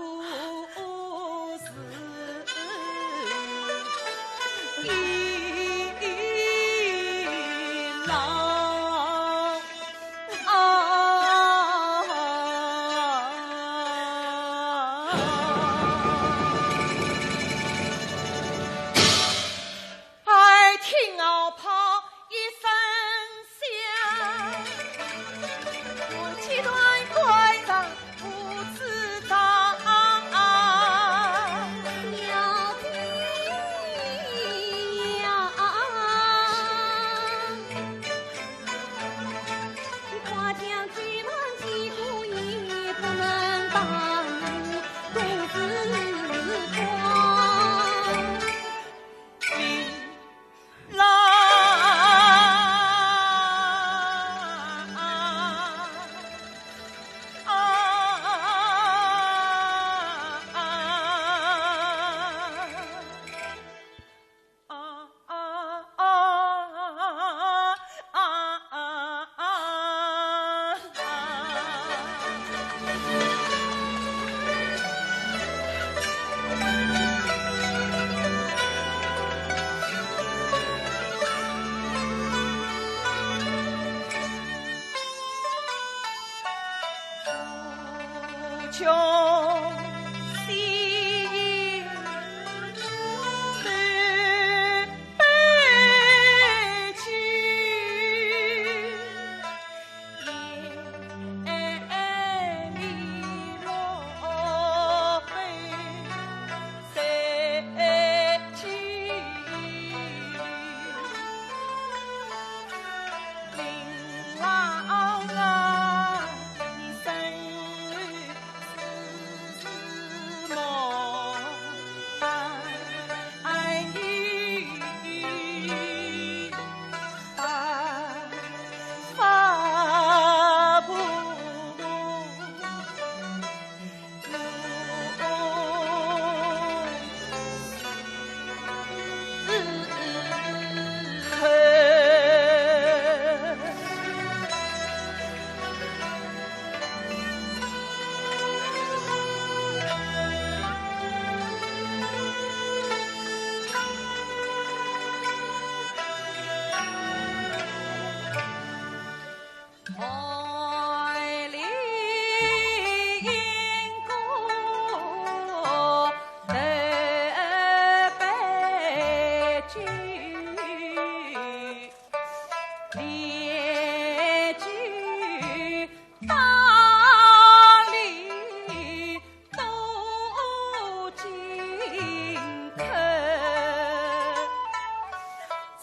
事一老啊。耳听号炮一声响，我切断肝肠不自当。小姐呀，你快将这难结果也不能耽误，公事光。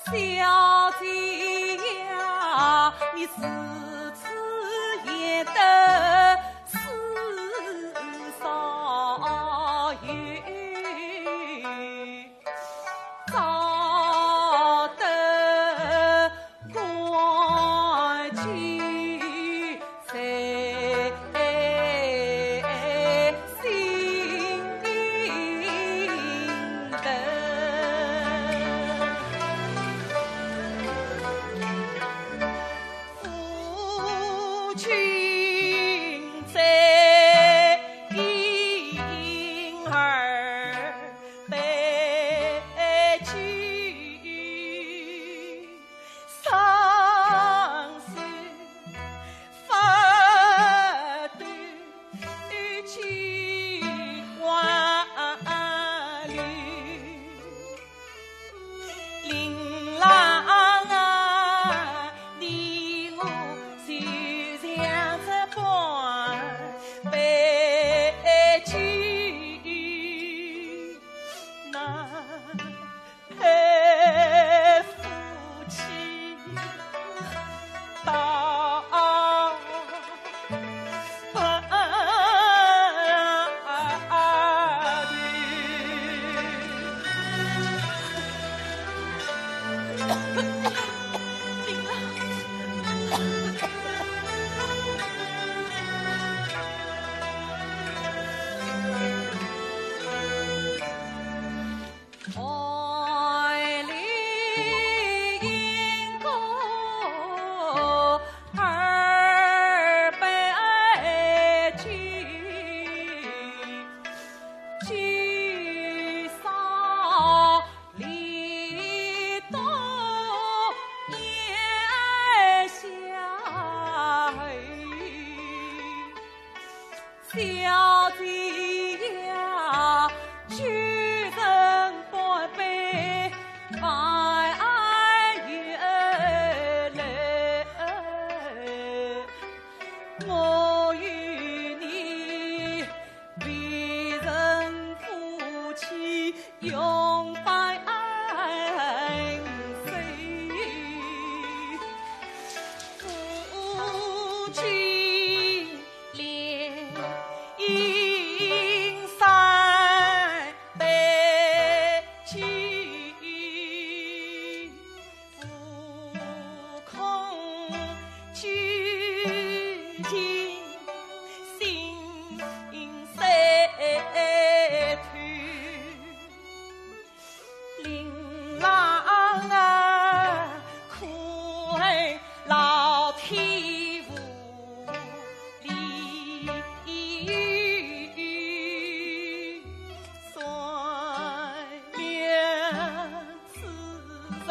小姐呀，你如此贤德，世上有 找得官居在心头。 夫君在，莺儿在，伤心不得 去挽留。令郎啊，你我就像小姐呀，酒成半杯，饭也来。我与你未曾夫妻，永拜恩师。夫君 连饮三杯酒，无恐酒尽心衰退。 令郎啊，可恨老天无理，算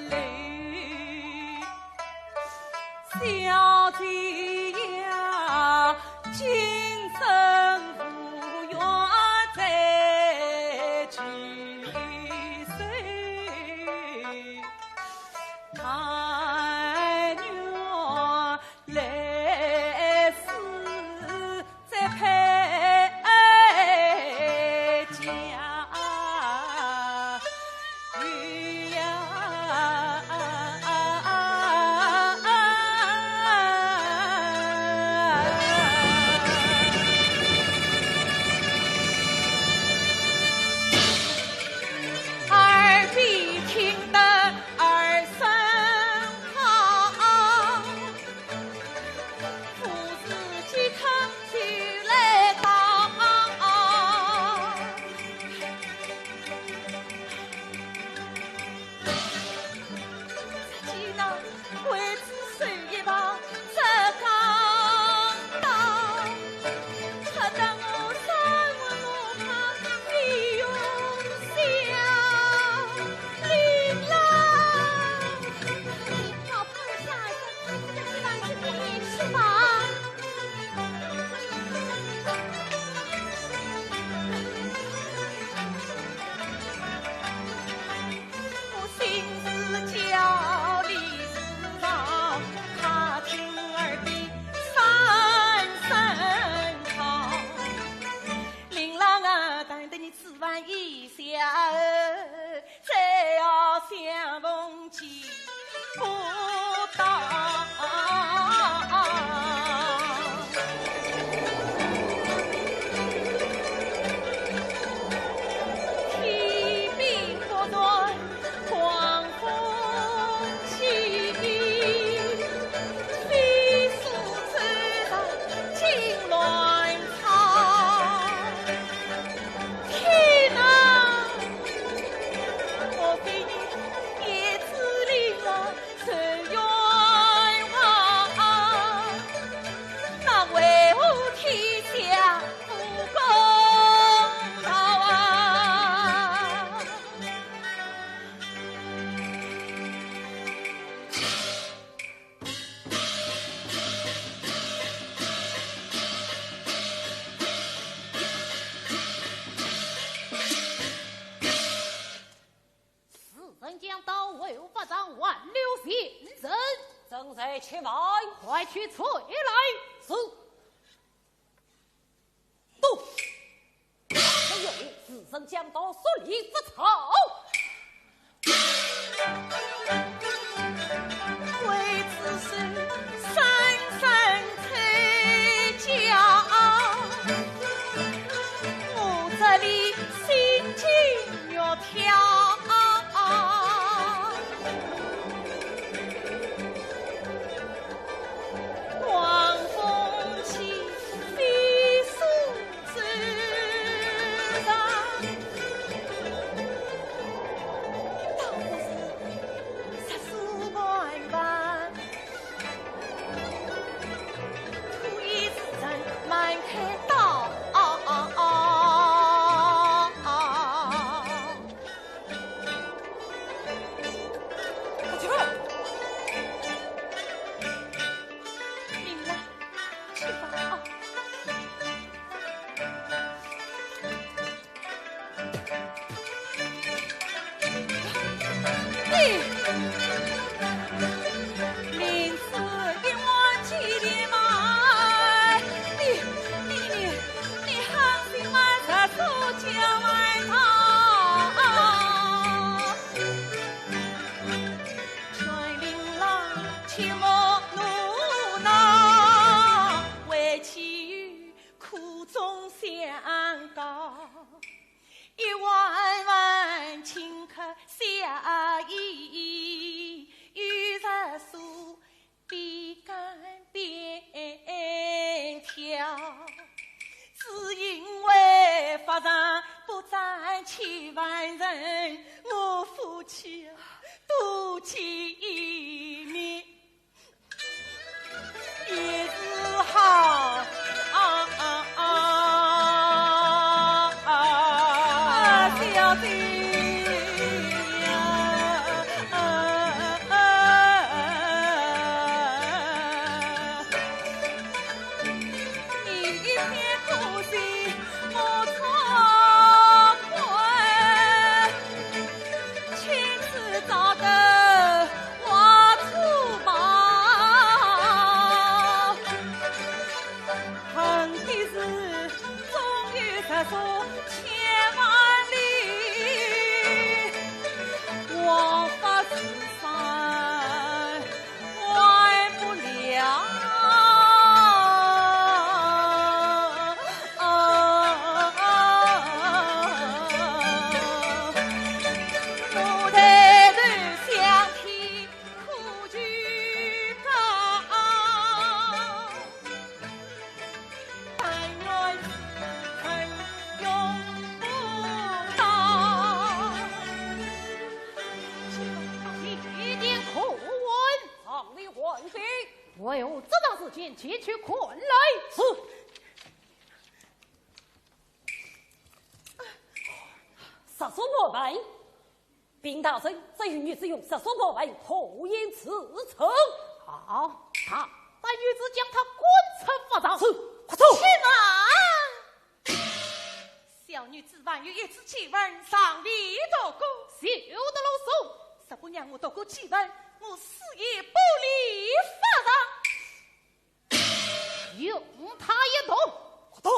了此人 小姐呀，今生无缘再聚首，但愿来世 再配佳偶呀。二弟听得二声好。 父子健康就来到。只见那桂枝树一旁直讲道：“可当我三问我怕，你用笑。” 林郎，老婆下一次再去吧。我心事叫你知道，他听耳边三声道。 林郎啊，但得你此番一笑，再要相逢见不到。天边忽然 狂风起，飞速走上金銮草。天哪，莫非你也知令郎受冤枉？那为何天下不公道啊？ 是人讲道，为何法场还留闲人？正在吃饭。快去催来。是。 都。哎呦，是人讲道，说理不吵。为此事三三寂寞奴郎，为妻苦中相告，一万万请客下咽，有人说边干边跳，只因为法场不占千万人，我夫妻多见面。 也是好。啊，啊，啊，啊，小姐呀，啊，啊，啊。 你一片苦心莫错过，亲自找个花初抱。恨的是终有失所千万里，枉法自伤 忘不了。我抬头向天苦求告，但愿此恨永不到。你一定可问 上里问罪，为何这桩事情前去看来？是。十所破门，禀大人，这位女子用十所破门，何言此词？好，大胆女子，将她赶出法场。是，快走。去吧。 小女子还有一次机会尚未度过，休得啰嗦。若不让我度过机会，我死也不离法场。用她一动。快动。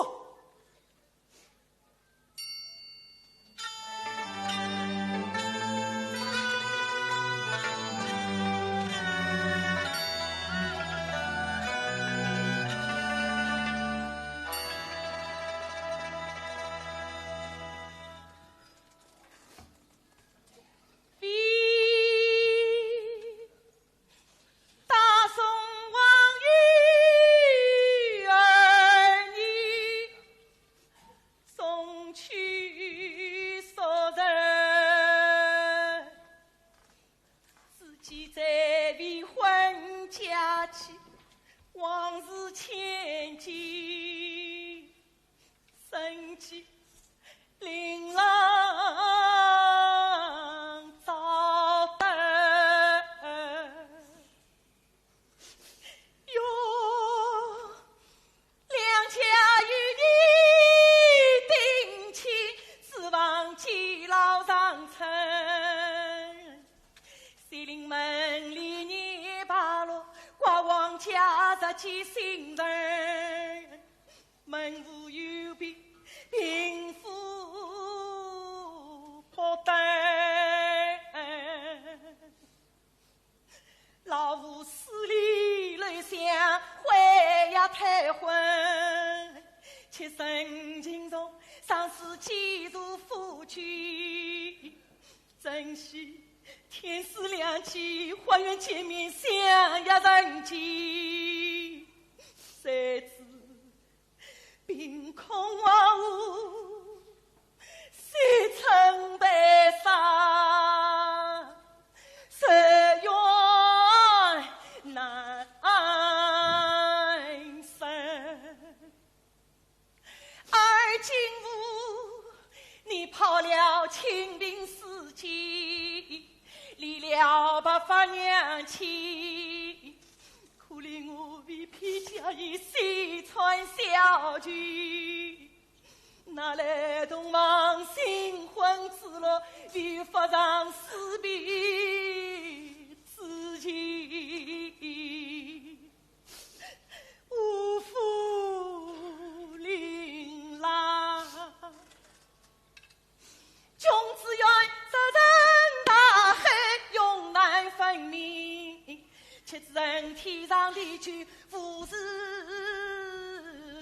七人天上的酒无事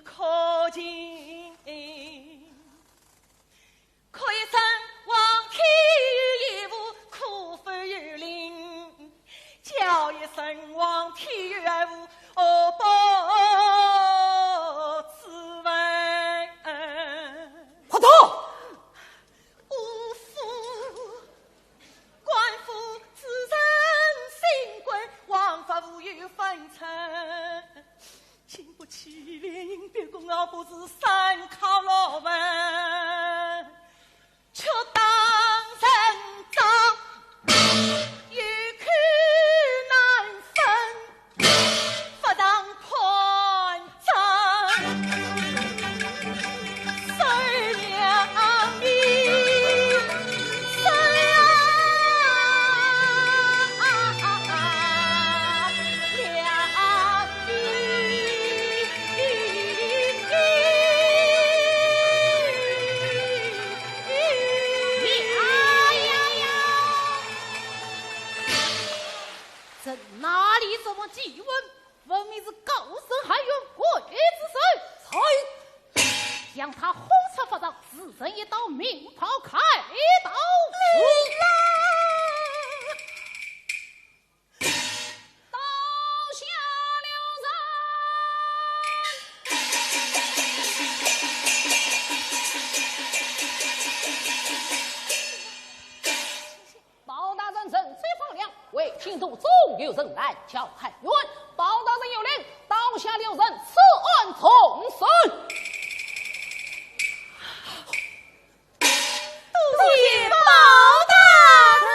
可敬。可一声望天有无，可否有灵？叫一声望天有无，何不自问？快走！无父官府之人，新官王法无有分寸，经不起连营逼供，我不是三考六问，却当人赃，有口难分。 法场判斩，谁料你，谁料你。这哪里什么祭文，分明是告人含冤鬼之首。在。将他轰出法场，自认一道名袍开刀。是啦。刀下留人。包大人人走风凉，为京都总有人拦轿喊冤。包大人有令，刀下留人，此案重审。 多谢包大人。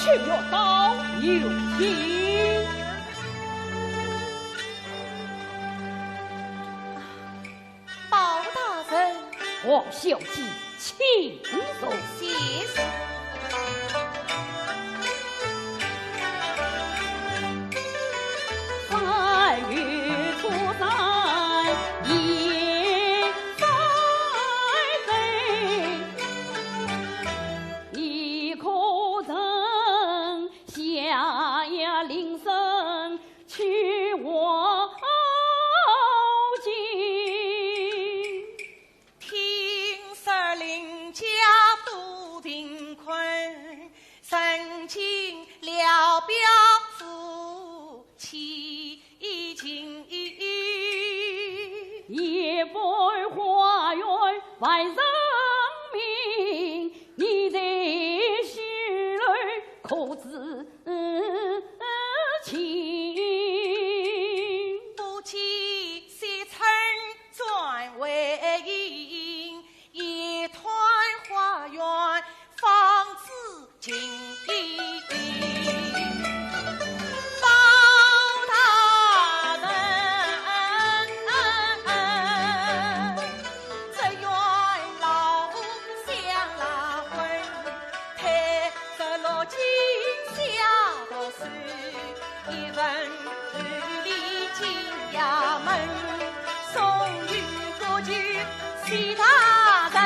去月到有情。包大人。王小姐，请坐。谢谢。三月初三夜三更，你可曾下呀林深去望京？听说邻家多贫困，曾经聊表夫妻情。一杯花园万人迷，你在西楼可知情？不见西窗转为影，夜探花园方知 今包大人，只愿老夫相拉婚，配着罗巾下读书，一份厚礼进衙门，送与国舅谢大人，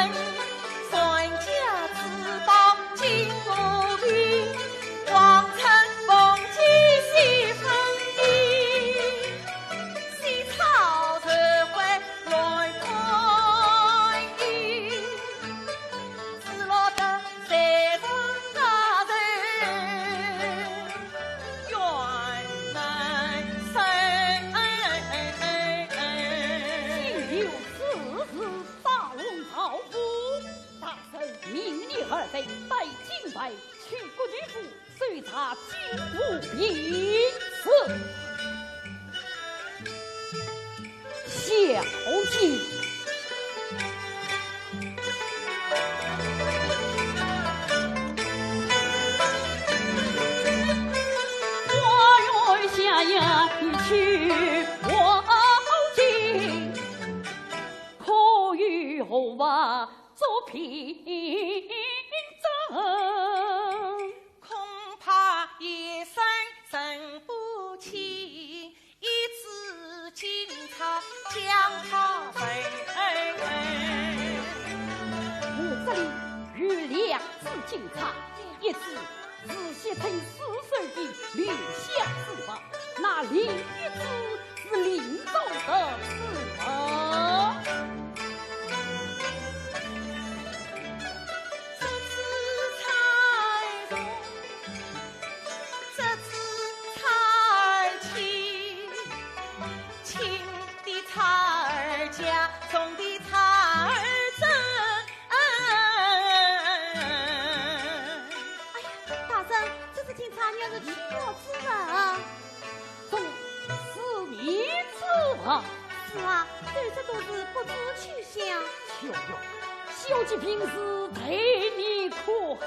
传家之宝 金鼓厅，王臣凤钧喜分你，西窗事发乱观音，紫罗得罪上大人，冤难伸。竟有此事，大龙赵府。 大人命你二人带金牌去国舅府搜查金府秘书。小姐。花园下呀，你去望京，可有何话 做凭证。恐怕夜深人不清，一支警差将他问。我这里有两支警差，一支 是西村四守的留下之物，那另一支是林中的之物。这支钗重，这支钗轻，轻的钗儿价，重的钗儿重。 哎呀，大人，这支金钗原是秋月之物。这是你之物？是啊，对这都是不知去向。秋月，小姐平时待你可好？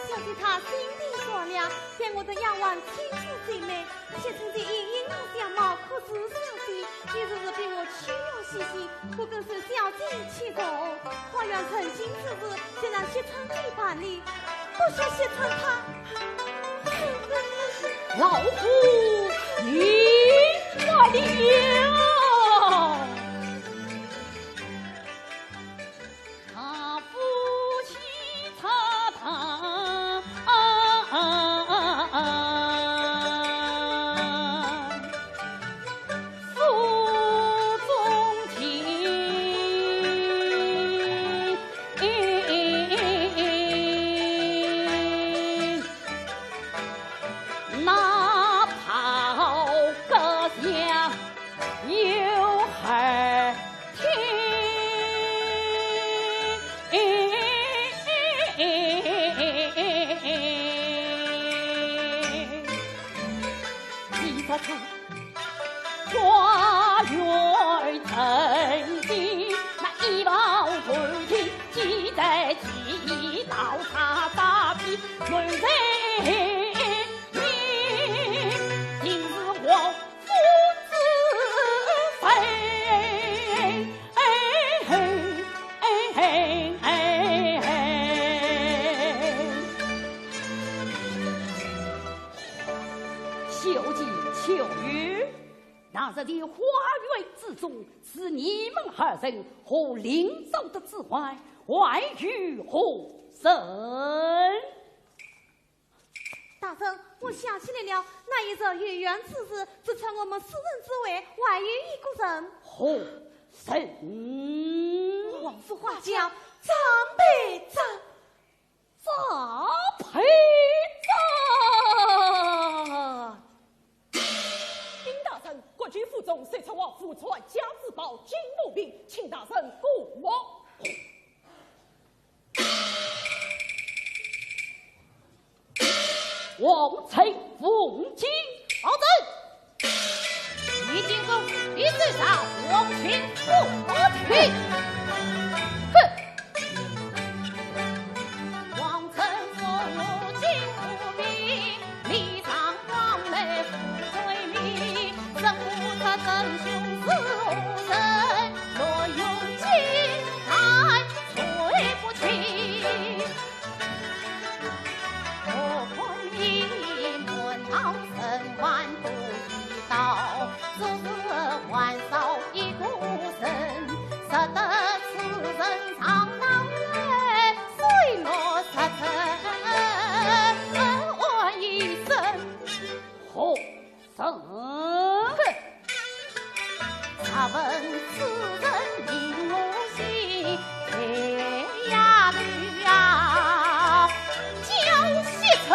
小姐她心地善良，待我的丫鬟亲如姐妹， 现今的英英相貌可是小姐，你若是比我秋月细心，我跟随小姐去做。花园成亲之事，全让惜春你办理，不说惜春她，老夫与我了。究竟就有。那日的花园之中，除你们二人和令嫂的之外，还有何人？大人，我想起来了，那一日游园之时，除了我们四人之外，还有一个人。何人？王府花轿，张佩珍。 张佩珍。禀大人，国舅府中搜出王府传家之宝金凤瓶，请大人过目。王妃凤金。保证。 你竟敢私自上王亲府去！哼！王臣所进不明，你上王妹夫罪名，怎不知真凶是何人？若用计，难罪不轻。 我看你门当户对都已到，只是还少一个人，识得此人上堂来，谁若识真，问一声。好。 哼！若问此人名我姓，哎呀对呀，叫谢琛。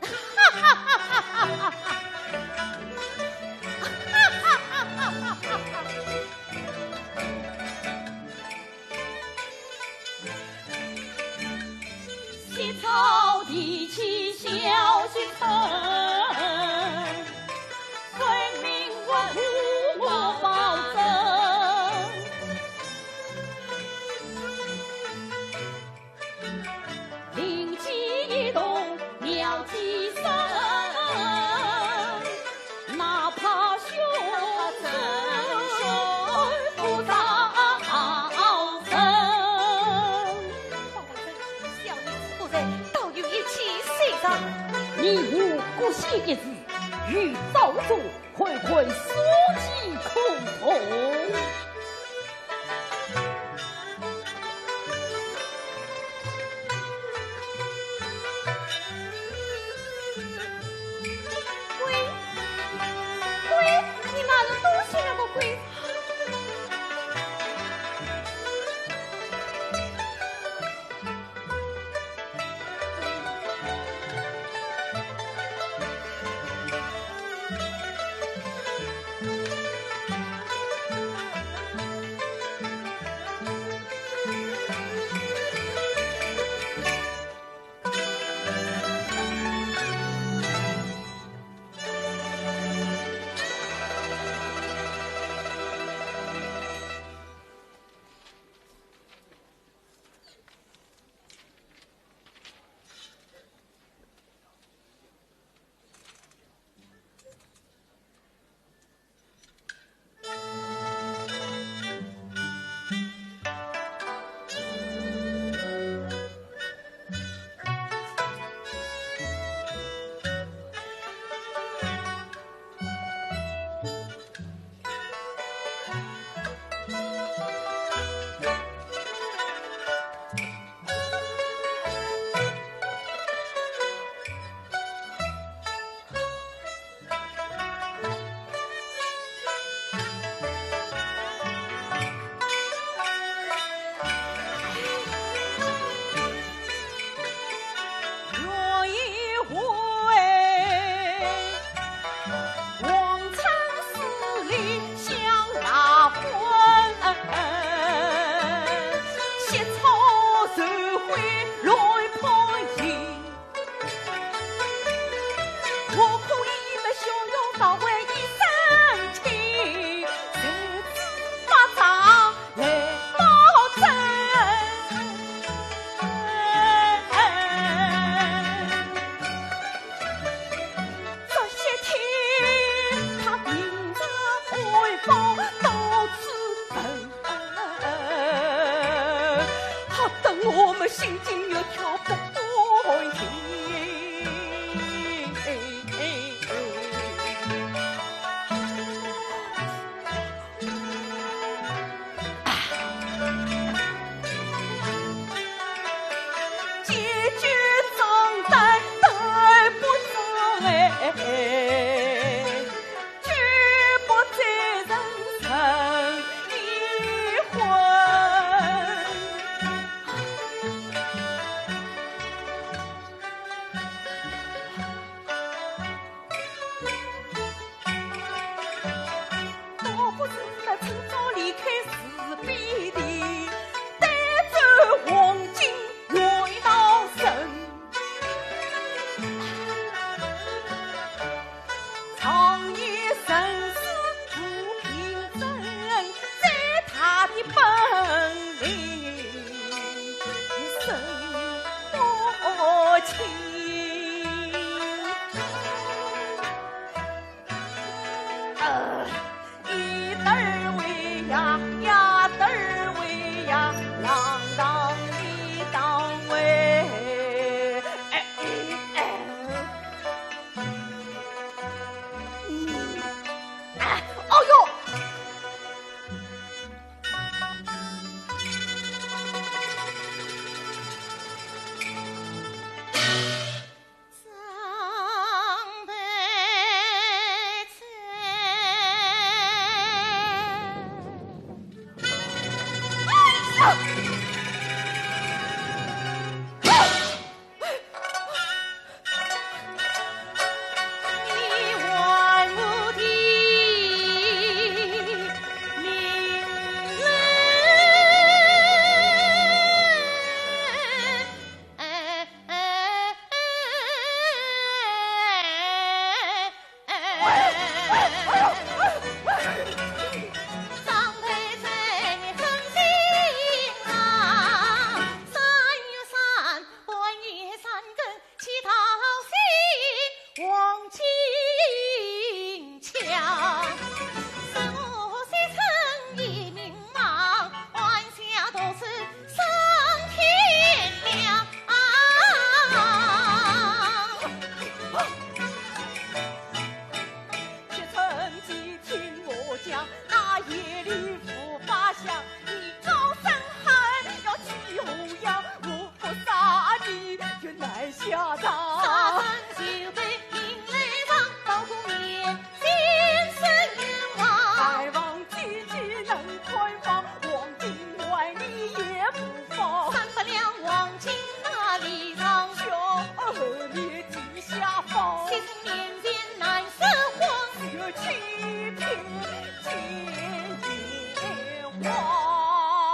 哈哈哈哈哈哈！哈哈哈哈哈哈！ 谢草地起小雪村，分明我无我保证。灵机一动妙计生， 哪怕凶手不招人。小女子不才，倒有一计虽然。你我各献一字，与赵忠会会所计可同。 鬼，鬼，你们都是那个鬼。哎，绝不再人生一回。倒不如趁早离开是非地，带走黄金回到城。 长夜生死不平生，再大的本领也生不清。呃，一头喂呀，呀头喂呀，浪荡一道喂。哎，哎，哎。 嗯，哎，哦哟！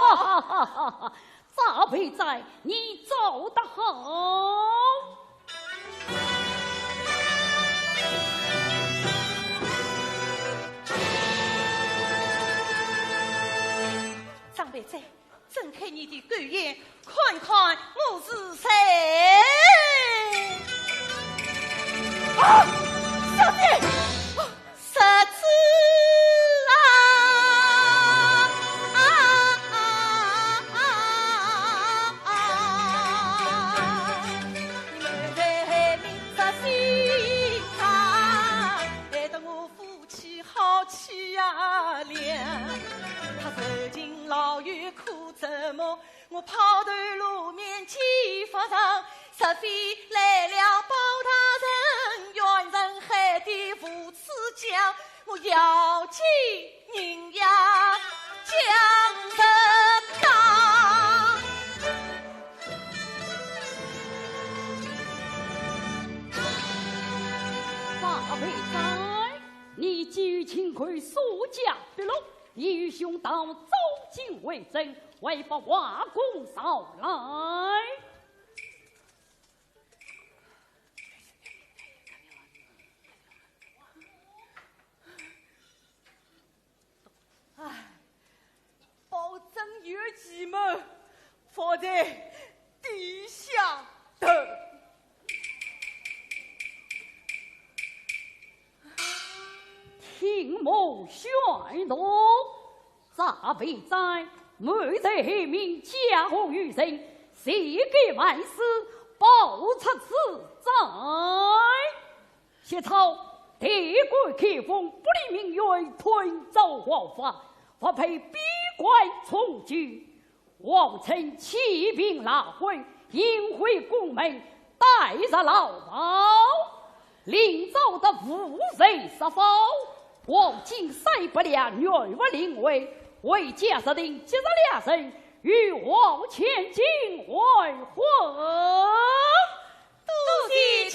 哈哈哈哈哈！翟肥哉，你做得好！翟肥哉， 睁开你的狗眼，看看我是谁！啊，小姐！啊，侄子啊！啊，啊，啊，啊，啊！你们在明着心啊，害得我夫妻好气呀了。他受尽牢狱苦折磨， 我抛头露面见不着，实非来了包大人，冤人害得父子僵，我要紧银呀将人打。翟肥哉，你既然亲口所讲笔录，你与兄到左近为证， 还不快供上来。唉，包拯有计谋，伏在地下等。 听我宣读，翟肥哉，瞒在后面，假冒于人，设计万事，包出此罪。写抄，帝国开封，不理民愿，吞盗王法，不配边关从军。 王臣起兵拉回，引回宫门，带着老包，另招得无罪释放，黄金三百两，原物临回，回家设定吉日良辰，与我前进完婚。多谢